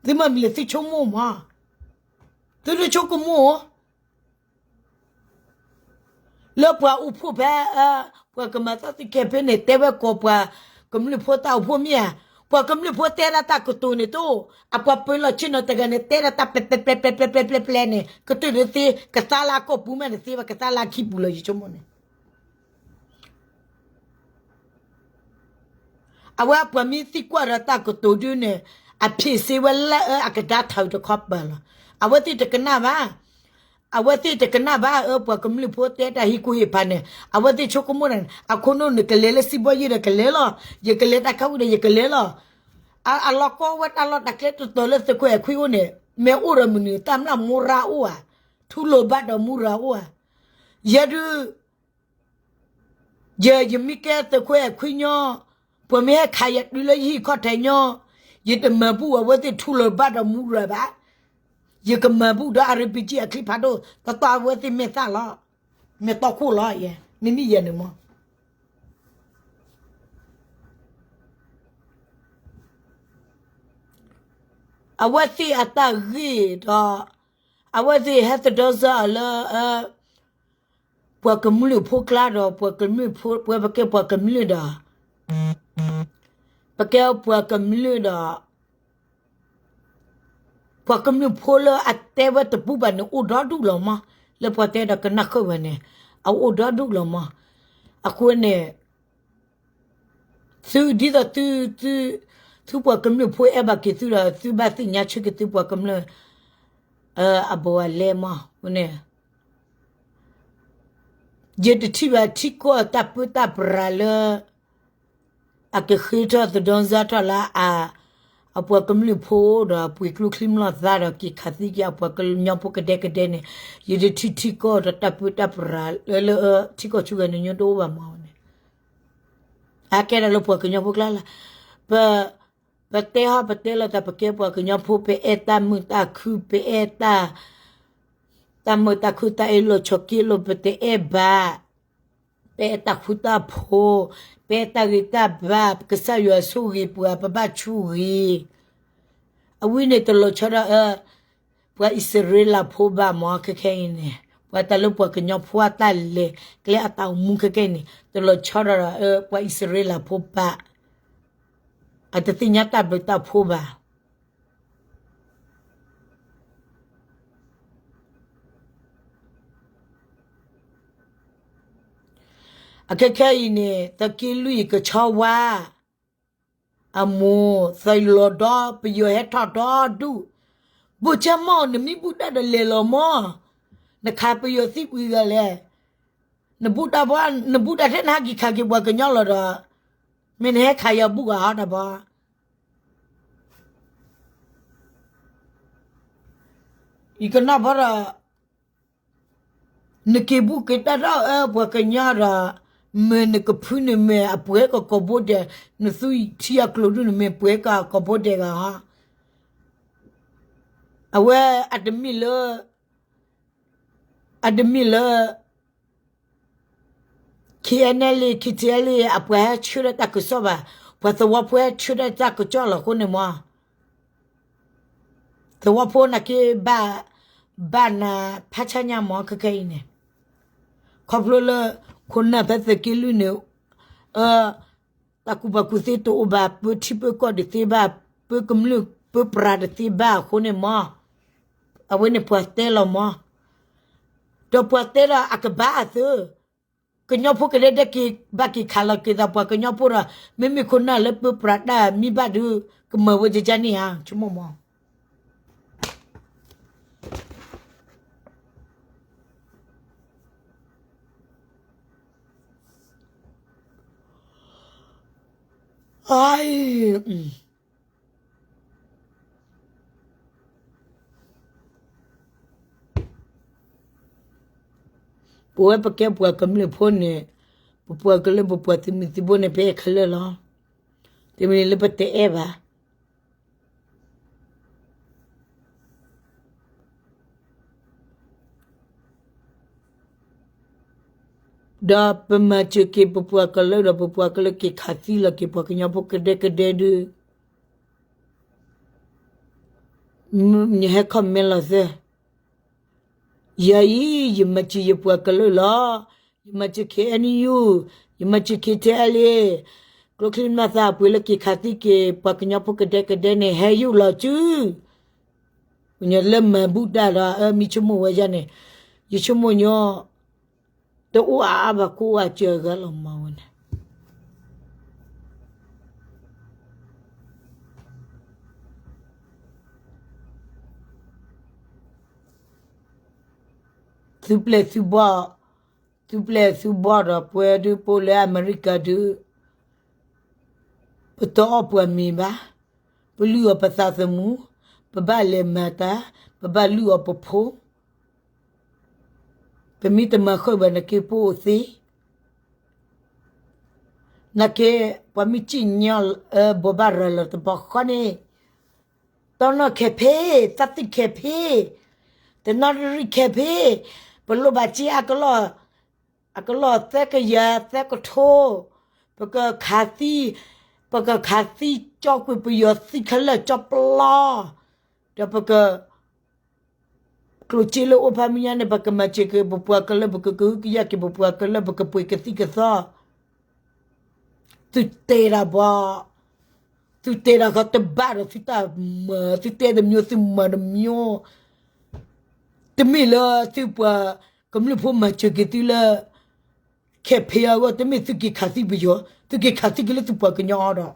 သုမၤမံၤလၢသုဆိကမိၣ်မး, သုတဆိကမိၣ် လၢပှၤအိၣ်ဖှိၣ်ဖဲ ပှၤကမၤသီသ့ခဲဖဲန့ၣ် တဲဝဲကိးပှၤကမျၢၢ်ဖိတၢ်အိၣ်ဖှိၣ်မ့ၢ်ဧါ, ပှၤကမျၢၢ်ဖိတဲဒၣ်တၢ်ကတိၤန့ၣ်တအိၣ်, အပှၤပၢၤလီၢ်ဆ့ၣ်နီၤတဂၤန့ၣ် တဲဒၣ်တၢ်ပျဲပျဲပျဲပျဲပျဲပျဲပျဲပျဲန့ၣ် ကတၢၢ်ဒၢသ့ ကသါလၢအကိာ်ပူၤမးန့ၣ်သ့ဘၣ် ကသါလၢအခံပူၤလီၤ ယဆိကမိၣ်န့ၣ် အဝဲပှၤမ့ၢ်သံကွၢ်ဒီးတၢ်ကတိၤဒုန့ၣ် အဖ့ၣ်စ့ဝဲလၢအအကဒါထးတခီပၤလီၤ. အဝဲသ့ၣ်တကနၣ်ဘၣ်, အဝဲသ့ၣ်တကနၣ်ဘၣ်အၢ ပှၤကမျၢၢ်ဖိတဲတၢ်ဟ့ၣ်ကူၣ်ဟ့ၣ်ဖးန့ၣ် အဝဲသ့ၣ်ဆိကမိၣ်န့ၣ် အခိၣ်နူာ်န့ၣ်ကလဲၤလၢစံးဘီယ့ၣ်ဒီးကလဲၤလီၤ, ယကလဲၤတၢ်ခါဝံၤဒီးယကလဲၤလီၤ. အလီၤကီဝဲတၢ်လီၢ်တၢ်ကျဲတတီၤလၢသုးခိၣ်အဲၣ်ခွံအိၣ်န့ၣ် မ့ၢ်အိၣ်ဒီးမနုၤ တၢ်မျၢ်မူရၤအိၣ်ဧါ, ထူလၢၤဘၣ်ဒီးမူရၤအိၣ်ဧါ. ယဲဒုး ယဲယမ့ၢ်ကဲသုးခိၣ်အဲၣ်ခွံညီ, ပှၤမ့ၢ်ဟဲခးယၤတုၤလၢယဟံၣ်ခီၣ်ထံးညီ, ယတမၤဘူၣ်အဝဲသ့ၣ်ထူလၢၤဘၣ်ဒီးမူရၤဘၣ်. ယကမၤဘူၣ်ဒီး RPG အချံဖးဒိၣ် တတီၤအဝဲသ့ၣ်မဲာ်သၣ်လီၤ, မဲာ်တီခိၣ်လီၤ, မ့မ့ၢ်ယဲန့ၣ်မး အဝဲသ့ၣ်အတၢ်ဂ့ၢ်ဒီး အဝဲသ့ၣ်ဟဲသဒီစၢအီၤလၢ ပှၤကမျၢၢ်ဖိကျါဒီး ပှၤကမျၢၢ်ဖိ ပဝဲပကဲပှၤကမျၢၢ်ဒီး ပကဲပှၤကမျၢၢ်ဒီး ပှၤကမျၢၢ်ဖိလၢအတဲဝဲတပူၤဘၣ်န့ၣ် အိၣ်ဒီဒူၣ်လီၤမး, လၢပှၤတဲဒီးကနၣ်ဃုာ်ဝဲန့ၣ် အအိၣ်ဒီဒူၣ်လီၤမး. အဃိန့ၣ် သုဒ်သိးသု သုပှၤကမျၢၢ်ဖိအဲၣ်ဘၣ်က့ၤသုဒီး သုဘၣ်သ့ၣ်ညါဆၢက့ၤသုပှၤကမျၢၢ် အဘူးအလဲမးန့ၣ် ယတထံၣ်ဘၣ်ထံကီၢ်တၢ်ပၢတၢ်ပြးလၢ အကဃ့ထီၣ်သဒီစၢထီၣ်လၢ အပှၤကမျၢၢ်ဖိဒီးပှ့ၤကျိချံမျိာ်သၣ်ဒီးက့ၤခးသံက့ၤအပှၤကညီဖိကဒဲကဒဲန့ၣ် ယတထံၣ်ထံကီၢ်ဒီးတၢ်ပၢတၢ်ပြးလၢ လၢထံကီၢ်ဆူဂၤန့ၣ်ညိတအိၣ်ဘၣ်မးန့ၣ် အကဲဒၣ်လၢပှၤကညီဖိကျါလၢ ပ ပတဲဟီၣ်ပတဲလီၤသး ပကဲပှၤကညီဖိ ပအဲၣ်တၢ်မုာ်တၢ်ခု ပအဲၣ်တၢ် တၢ်မုာ်တၢ်ခုတၢ်အ့ၣ်လိာ်ဆိးက့လိာ် ပတအဲၣ်ဘၣ်, ပအဲၣ်တၢ်ဃူတၢ်ဖိး, ပအဲၣ်တၢ်ဂ့ၤတၢ်ဘၣ်, ကစၢ်ယွၤဆိၣ်ဂ့ၤပှၤ ပဘၣ်ဆူၣ်ဂ့ၤ, အဝဲန့ၣ်တလီၤဆီဒီး ပှၤအံၣ်စရ့လးဖိဘၣ်မး ခဲခဲအံၤန့ၣ် ပှၤတၢ်လၢပှၤကညီဖိအတၢ်လဲၤကျဲအတၢ်အိၣ်မူခဲခဲအံၤန့ၣ် တလီၤဆီဒီး ပှၤအံၣ်စရ့လးဖိဘၣ်, အတသ့ၣ်ညါတၢ်ဘျုးတၢ်ဖှိၣ်ဘၣ်. အခဲခဲအံၤန့ၣ် သုးက့လွံၢ်ကဆီဝါ အမိၢ် သးလီၤဒီပယီၤဟဲထီၣ်ဒီဒူၣ်, ဘိၣ်ကၠၢ်မီၢ် နမ့ၢ်ဘူၣ်တၢ်ဒီးလဲၤလီၤမီၢ်, နခးပယီၤသံပှဲၤဂၤလဲၣ်, နဘူၣ်တၢ်ဘီ နဘူၣ်တၢ်ထဲနဟဲက့ၤခးက့ၤပှၤကညီလီၤဒီး မ့ၢ်နဟဲခးယၤဘူၣ်ဂၤဟီတၢ်ဘီ ယကနၣ်ဘီဒီး နက့ၤဘူၣ်က့ၤတၢ်ဒီးအၢပှၤကညီဒီး မ့ၢ်နကဖုန့ၣ်မ့ၢ်အပှဲၤကကိာ်ဘိဒဲး, နသူထံအကျိၤဒုန့ၣ်မ့ၢ်ပှဲၤကကိာ်ဘိဒဲးဂၤဟီ, အဝဲအတမ့ၢ်လၢ အတမ့ၢ်လၢ KNLA KTLA အပှၤဟဲဆှၢဒီးတၢ်ကစီၣ်ဘၣ်, ပှၤသဝီဖိဟဲဆှၢဒီးတၢ်ကစီၣ်လီၤအဃိန့ၣ်မီၢ်, သဝီဖိနာ်က့ ဘၣ်နၤဖးဆါညါမီၢ် ခဲခဲအံၤန့ၣ်, ခီဖျိလၢ ခိၣ်နၢ်ဖဲသုးက့လွံၢ်န့ၣ် အ တၢ်ကူၣ်ဘၣ်ကူၣ်သ့တအိၣ်ဘၣ်, ပၢထံပၢကီၢ်တသ့ဘၣ်, ပၢကမျၢၢ်ပၢပြးတသ့ဘၣ်အဃိန့ၣ်မီၢ်, အဝဲန့ၣ်ပှၤတဲလီၤမီၢ်, ဒီးပှၤတဲလီၤအကဘၣ်အသၢ, ကညီဖိကဒဲဒဲက့ၤဘၣ်က့ၤခးလီၤက့ၤသးပှၤကညီဖိဒီး မ့မ့ၢ်ခိၣ်နၢ်လၢပၢပြးတၢ်မံဘၣ်ဒုး ကမၢဝဲကကန့ၣ်ဧါ ဆိကမိၣ်မီၢ် ပဝဲပကဲပှၤကမျၢၢ်ဖိန့ၣ်, ပပှၤကလုာ်ပပှၤသုးမုၢ်သံဘိန့ၣ် ပအဲၣ်ခဲလၢာ်လီၤ. တမ့ၢ်လၢပတအဲၣ်ဘၣ်. ဒီးပမၤစၢၤက့ၤပပှၤကလုာ်ဒီး ပပှၤကလုာ်က့ၤခးသံလီၤက့ၤပှၤကညီဖိကဒဲကဒဲဒုး ဒီး နဟဲ comment လီၤသၢ, ယၤအံၤ ယမၤစၢၤယပှၤကလုာ်လီၤ. ယမၤစၢၤ K N U, ယမၤစၢၤ K T L A, ကျိချံမျိာ်သၣ် ပှ့ၤလၢက့ၤခးသံက့ၤ ပှၤကညီဖိကဒဲကဒဲန့ၣ် ဟဲယူၢ်လီၤစု, ပှၤကညီလၢမၤဘူၣ်တၢ်ဒီး အၢ မံဆိကမိၣ်ဝဲယၤန့ၣ်, ယဆိကမိၣ်ညီ တအိၣ်အါအါဘၣ် ကအိၣ်အစၢၤအဂၤလီၤမးဝဲန့ၣ်. သုပျဲၢ်သုဘီၣ်, သုပျဲၢ်သုဘီၣ်ဒီး ပဝဲဒုး ပအိၣ်လၢအမဲရကၤဒုး, ပတအီၣ်ပှၤမ့ၤဘၣ်, ပလုၢ်အီၣ်ပသးသမူ, ပဘၣ်လဲၤမၤတၢ်, ပဘၣ်လုၢ်အီၣ်ပဖိ, ပမ့ၢ်တမၤဃုာ်ဘၣ် နက့ၤပအိၣ်သ့, နက့ၤ ပှၤမ့ၢ်စံၣ်ညီၣ် ဘိးဘၣ်ရၤလီၤတဘျီဃီန့ၣ်, တနီၣ်ခဲဖဲ, တၢ်သံၣ်ခဲဖဲ, တနီၣ်ရံၣ်ခဲဖဲ, ပလိၣ်ဘၣ်စ့အကလီၢ်, အကလီၢ်သၢကယၤသၢကထိ, ပကခးသံ, ပကခးသံကၠီကွံာ်ပယီၤသံခဲလၢာ်ကၠီပျီ, ဒီးပက ကျိၣ်စ့လၢအိၣ်ဖးမုၢ်ညါန့ၣ် ပကမၤစၢၤက့ၤပပှၤကလုာ် ပကကဟုကယာ်က့ၤပပှၤကလုာ် ပကပှ့ၤကသံၣ်ကသီ, သုတဲဒၣ်ဘၣ်, သုတဲဒၣ်ဃီတဘၣ်ဒီးသုတၢ်မၤ, သုတဲတမံၤသုမၤတမံၤ, တမ့ၢ်လၢသုပှၤကမျၢၢ်ဖိမၤစၢၤက့ၤသုလၢ ခဲဖဲအဂီၢ် တမ့ၢ်သုက့ၤခးသံပယီၤ, သုက့ၤခးသံက့ၤလၢသုပှၤကညီအီၤ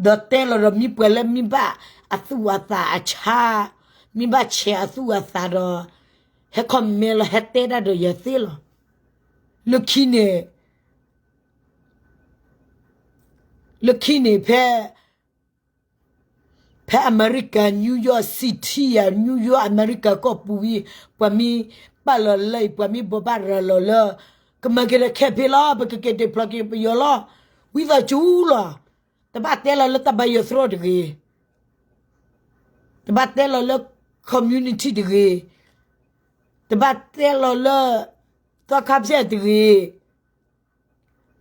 ဒီး ဒီးတဲလီၤဒီးမ့ၢ်ပှၤလၢမ့ၢ်ဘၣ်အသူၣ်အသးအဆါ, မ့ၢ်ဘၣ်ဆဲးအသူၣ်အသးဒီး ဟဲ comment လီၤ ဟဲတဲဒၣ်ဒီးယၤသ့လီၤ. လၢခံန့ၣ်, လၢခံန့ၣ်ဖဲ ဖဲအမဲရကၤ New York City ဧါ, New York အမဲရကၤကီၢ်ပူၤဝံၤ ပှၤမ့ၢ်ပာ်လီၤလၢအံၤ ပှၤမ့ၢ်ဘိးဘၣ်ရၤလီၤလၢ ကမၤက့ၤဒီးခဲဖဲလီၤ, ပကက့ၤဒုးဖျီက့ၤပယီၤလီၤ, ဝံသးစူၤလီၤ. တဘၣ်တဲလီၤလၢတၢ်ဘါယွၤသရိာ်တဂ့ၤ, တဘၣ်တဲလီၤလၢ community တဂ့ၤ, တဘၣ်တဲလီၤလၢ သီခါဖျဲၣ်တဂ့ၤ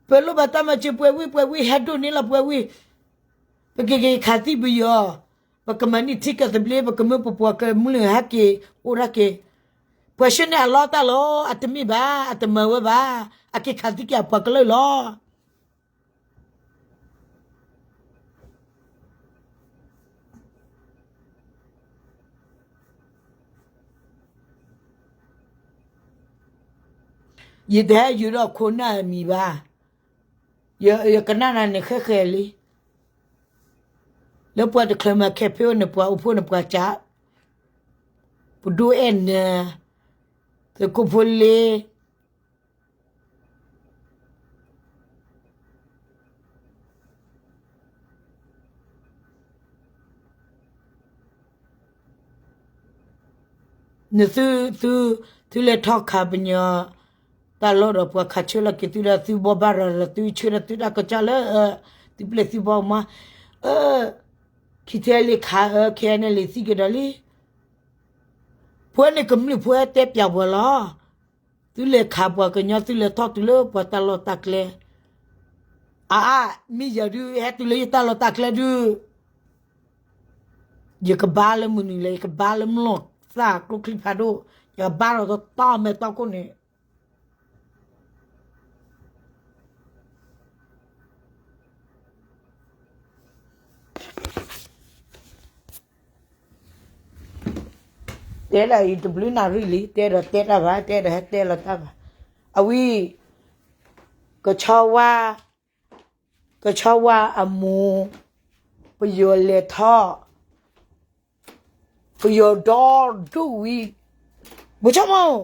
ပလိၣ်ဘၣ်တၢ်မၤစၢၤပှဲၤဝံၤပှဲၤဝံၤ ဟဲဒိၣ်န့ၢ်လီၤပှဲၤဝံၤ, ပကက့ၤခးသံပယီၤ, ပကမၤန့ၢ်ထံကီၢ်သဘျ့ ပကမၢပပှၤကမျၢၢ်ဟဲက့ၤအိၣ်ဒၣ်က့ၤ, ပှၤဆှၢန့ၢ်အလီတၢ်လီၤ, အတမ့ၢ်ဘၣ်, အတမၤဝဲဘၣ်, အက့ၤခးသံက့ၤအပှၤကလုာ်လီၤ. ယတဟဲယုာ်ဒီးခိၣ်နၢ်အမံၤဘၣ်, ယကနၣ်နၤန့ၣ်ဃဲဃဲလံ, လၢပှၤတချုးမၤခဲဖဲအိၣ်န့ၣ် ပှၤအိၣ်ဖှိၣ်န့ၣ်ပှၤကၠး, ပဒိၣ်အဲၣ်နၤ, သုးခိၣ်ဖိလ့ နသု, သု, သုလဲၤထီၣ်ခးပညီတၢ်လီၢ်ဒီး ပှၤခးဆၢလီၤက့ၤသုဒီး သုဘိးဘၣ်ရၤလီၤ သုဆၢဒီးသုတၢ်ကစၢ်လၢ သုပျဲၢ်သုဘီၣ်မး, အၢ, ခံထဲလံခးအၢ ခဲအံၤန့ၣ်လံသံကဒီးလံ, ပှၤန့ၣ်ကမျၢၢ်ဖိဟဲတဲပျးပှၤလီၤ. သုလဲၤခးပှၤကညီ သုလဲၤထီၣ်တုၤလၢပှၤတၢ်လီၢ်တၢ်ကျဲ, အအါ, မ့ၢ်ယၤဒုး ဟဲတုၤလၢယတၢ်လီၢ်တၢ်ကျဲဒုး, ယကဘါလၢမနုၤလဲၣ်, ယကဘါလၢမလီၢ်သၣ်ကျိချံဖးဒိၣ်, ယကဘါလီၤတတီမဲာ်တီခိၣ်န့ၣ် တဲဒၣ်အံၤတဘျုးနၣ်ရံၣ်လံ, တဲဒီးတဲတၢ်ဘၣ်, တဲဒီးဟဲတဲလီၤတၢ်ဘၣ်. အဝံၤ, ကဆီဝါ, ကဆီဝါအမိၢ်, ပယီၤလဲၤထီၣ်, ပယီၤဒီဒူၣ်ဝံၤ, ဘိၣ်ဆီမိၣ်,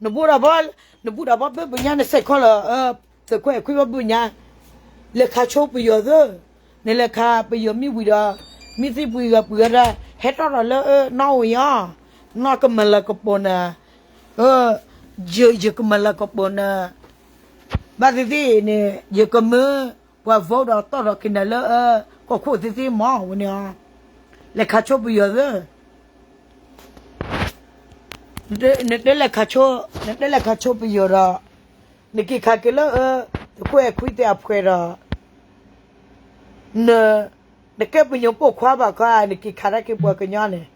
နဘူၣ်ဒီးဘီ, နဘူၣ်ဒီးဘီဘၣ်ဘုညါ နစဲးခီလၢ သုးခွဲးခွံဘၣ်ဘုညါ, လဲၤခးဆိပယီၤသၢ, နလဲၤခးပယီၤမ့ၢ်ဝံၤဒီး, မ့ၢ်သ့ၣ်ပှံၤဂၤပှံၤဂၤဒီး ဟဲထီၣ်ဒီးလၢနီၣ်ဝံၤအီၤ, နီၢ်ကမၤလၤကပီၤနၤ, ယ, ယကမၤလၤကပီၤနၤ, ဘၣ်သ့ၣ်သ့ၣ်န့ၣ် ယကမၢပှၤ vote ဒီးတီၢ်ဒီးက့ၤနၤလၢ ကီၢ်ခိၣ်သ့ၣ်သ့ၣ်မးဝဲန့ၣ်, လဲၤခးဆိပယီၤသၢ နတလဲၤခးဆိ, နတလဲၤခးဆိပယီၤဒီး, နက့ၤခးက့ၤလၢအ, သုးခိၣ်အဲၣ်ခွံသ့ၣ်အဖှဲးဒီး, န, နကဲပညိၣ်ပိာ်ခွါဘၣ်ခီ နက့ၤခးတၢ်က့ၤပှၤကညီန့ၣ်,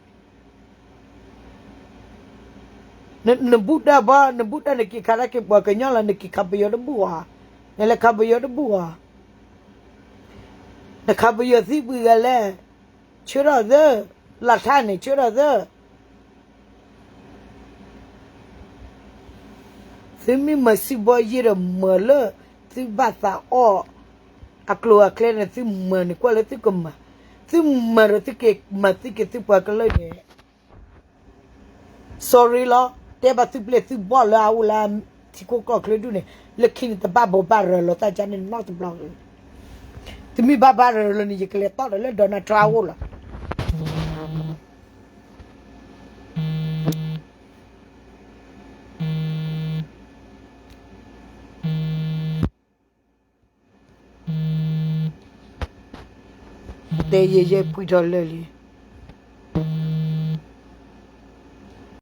နဘူၣ်တၢ်ဘီ နဘူၣ်တၢ် နက့ၤခးတၢ်က့ၤပှၤကညီလီၤ, နက့ၤခးပယီၤတဘူၣ်ဧါ, နလဲၤခးပယီၤတဘူၣ်ဧါ, နခးပယီၤသံပှံၤဂၤလဲၣ်, ဆၢထီၣ်သၢ, လၢထါန့ၣ် ဆၢထီၣ်သၢ သုမ့ၢ်မၤစံးဘီယ့ၢ်ဒီးမၤလၢ သုဘၣ်သးအီၣ် အကျိၤအကျဲန့ၣ် သုမၤန့ၣ်ကွၢ်လၢသုကမၤ, သုမၤဒီးသုက့ၤမၤသံက့ၤသုပှၤကလုာ်န့ၣ် sorry လီၤ, တဲဘၣ်သုပျဲၢ်သုဘီၣ်လၢအအိၣ်လၢထံခိၣ်ကီၢ်ချၢဒူၣ်န့ၣ် လၢခံန့ၣ်တဘၣ်ဘိးဘၣ်ရၤလီၤတၢ်ကါန့ၣ်နီတဘျီ, သုမ့ၢ်ဘၣ်ဘၣ်ရၤလီၤန့ၣ် ယကလဲၤတီၢ်ဒီးလၢ Donald Trump အအိၣ်လီၤ. တဲယဲယဲပှံၢ်ထီၣ်လၢာ်လံ,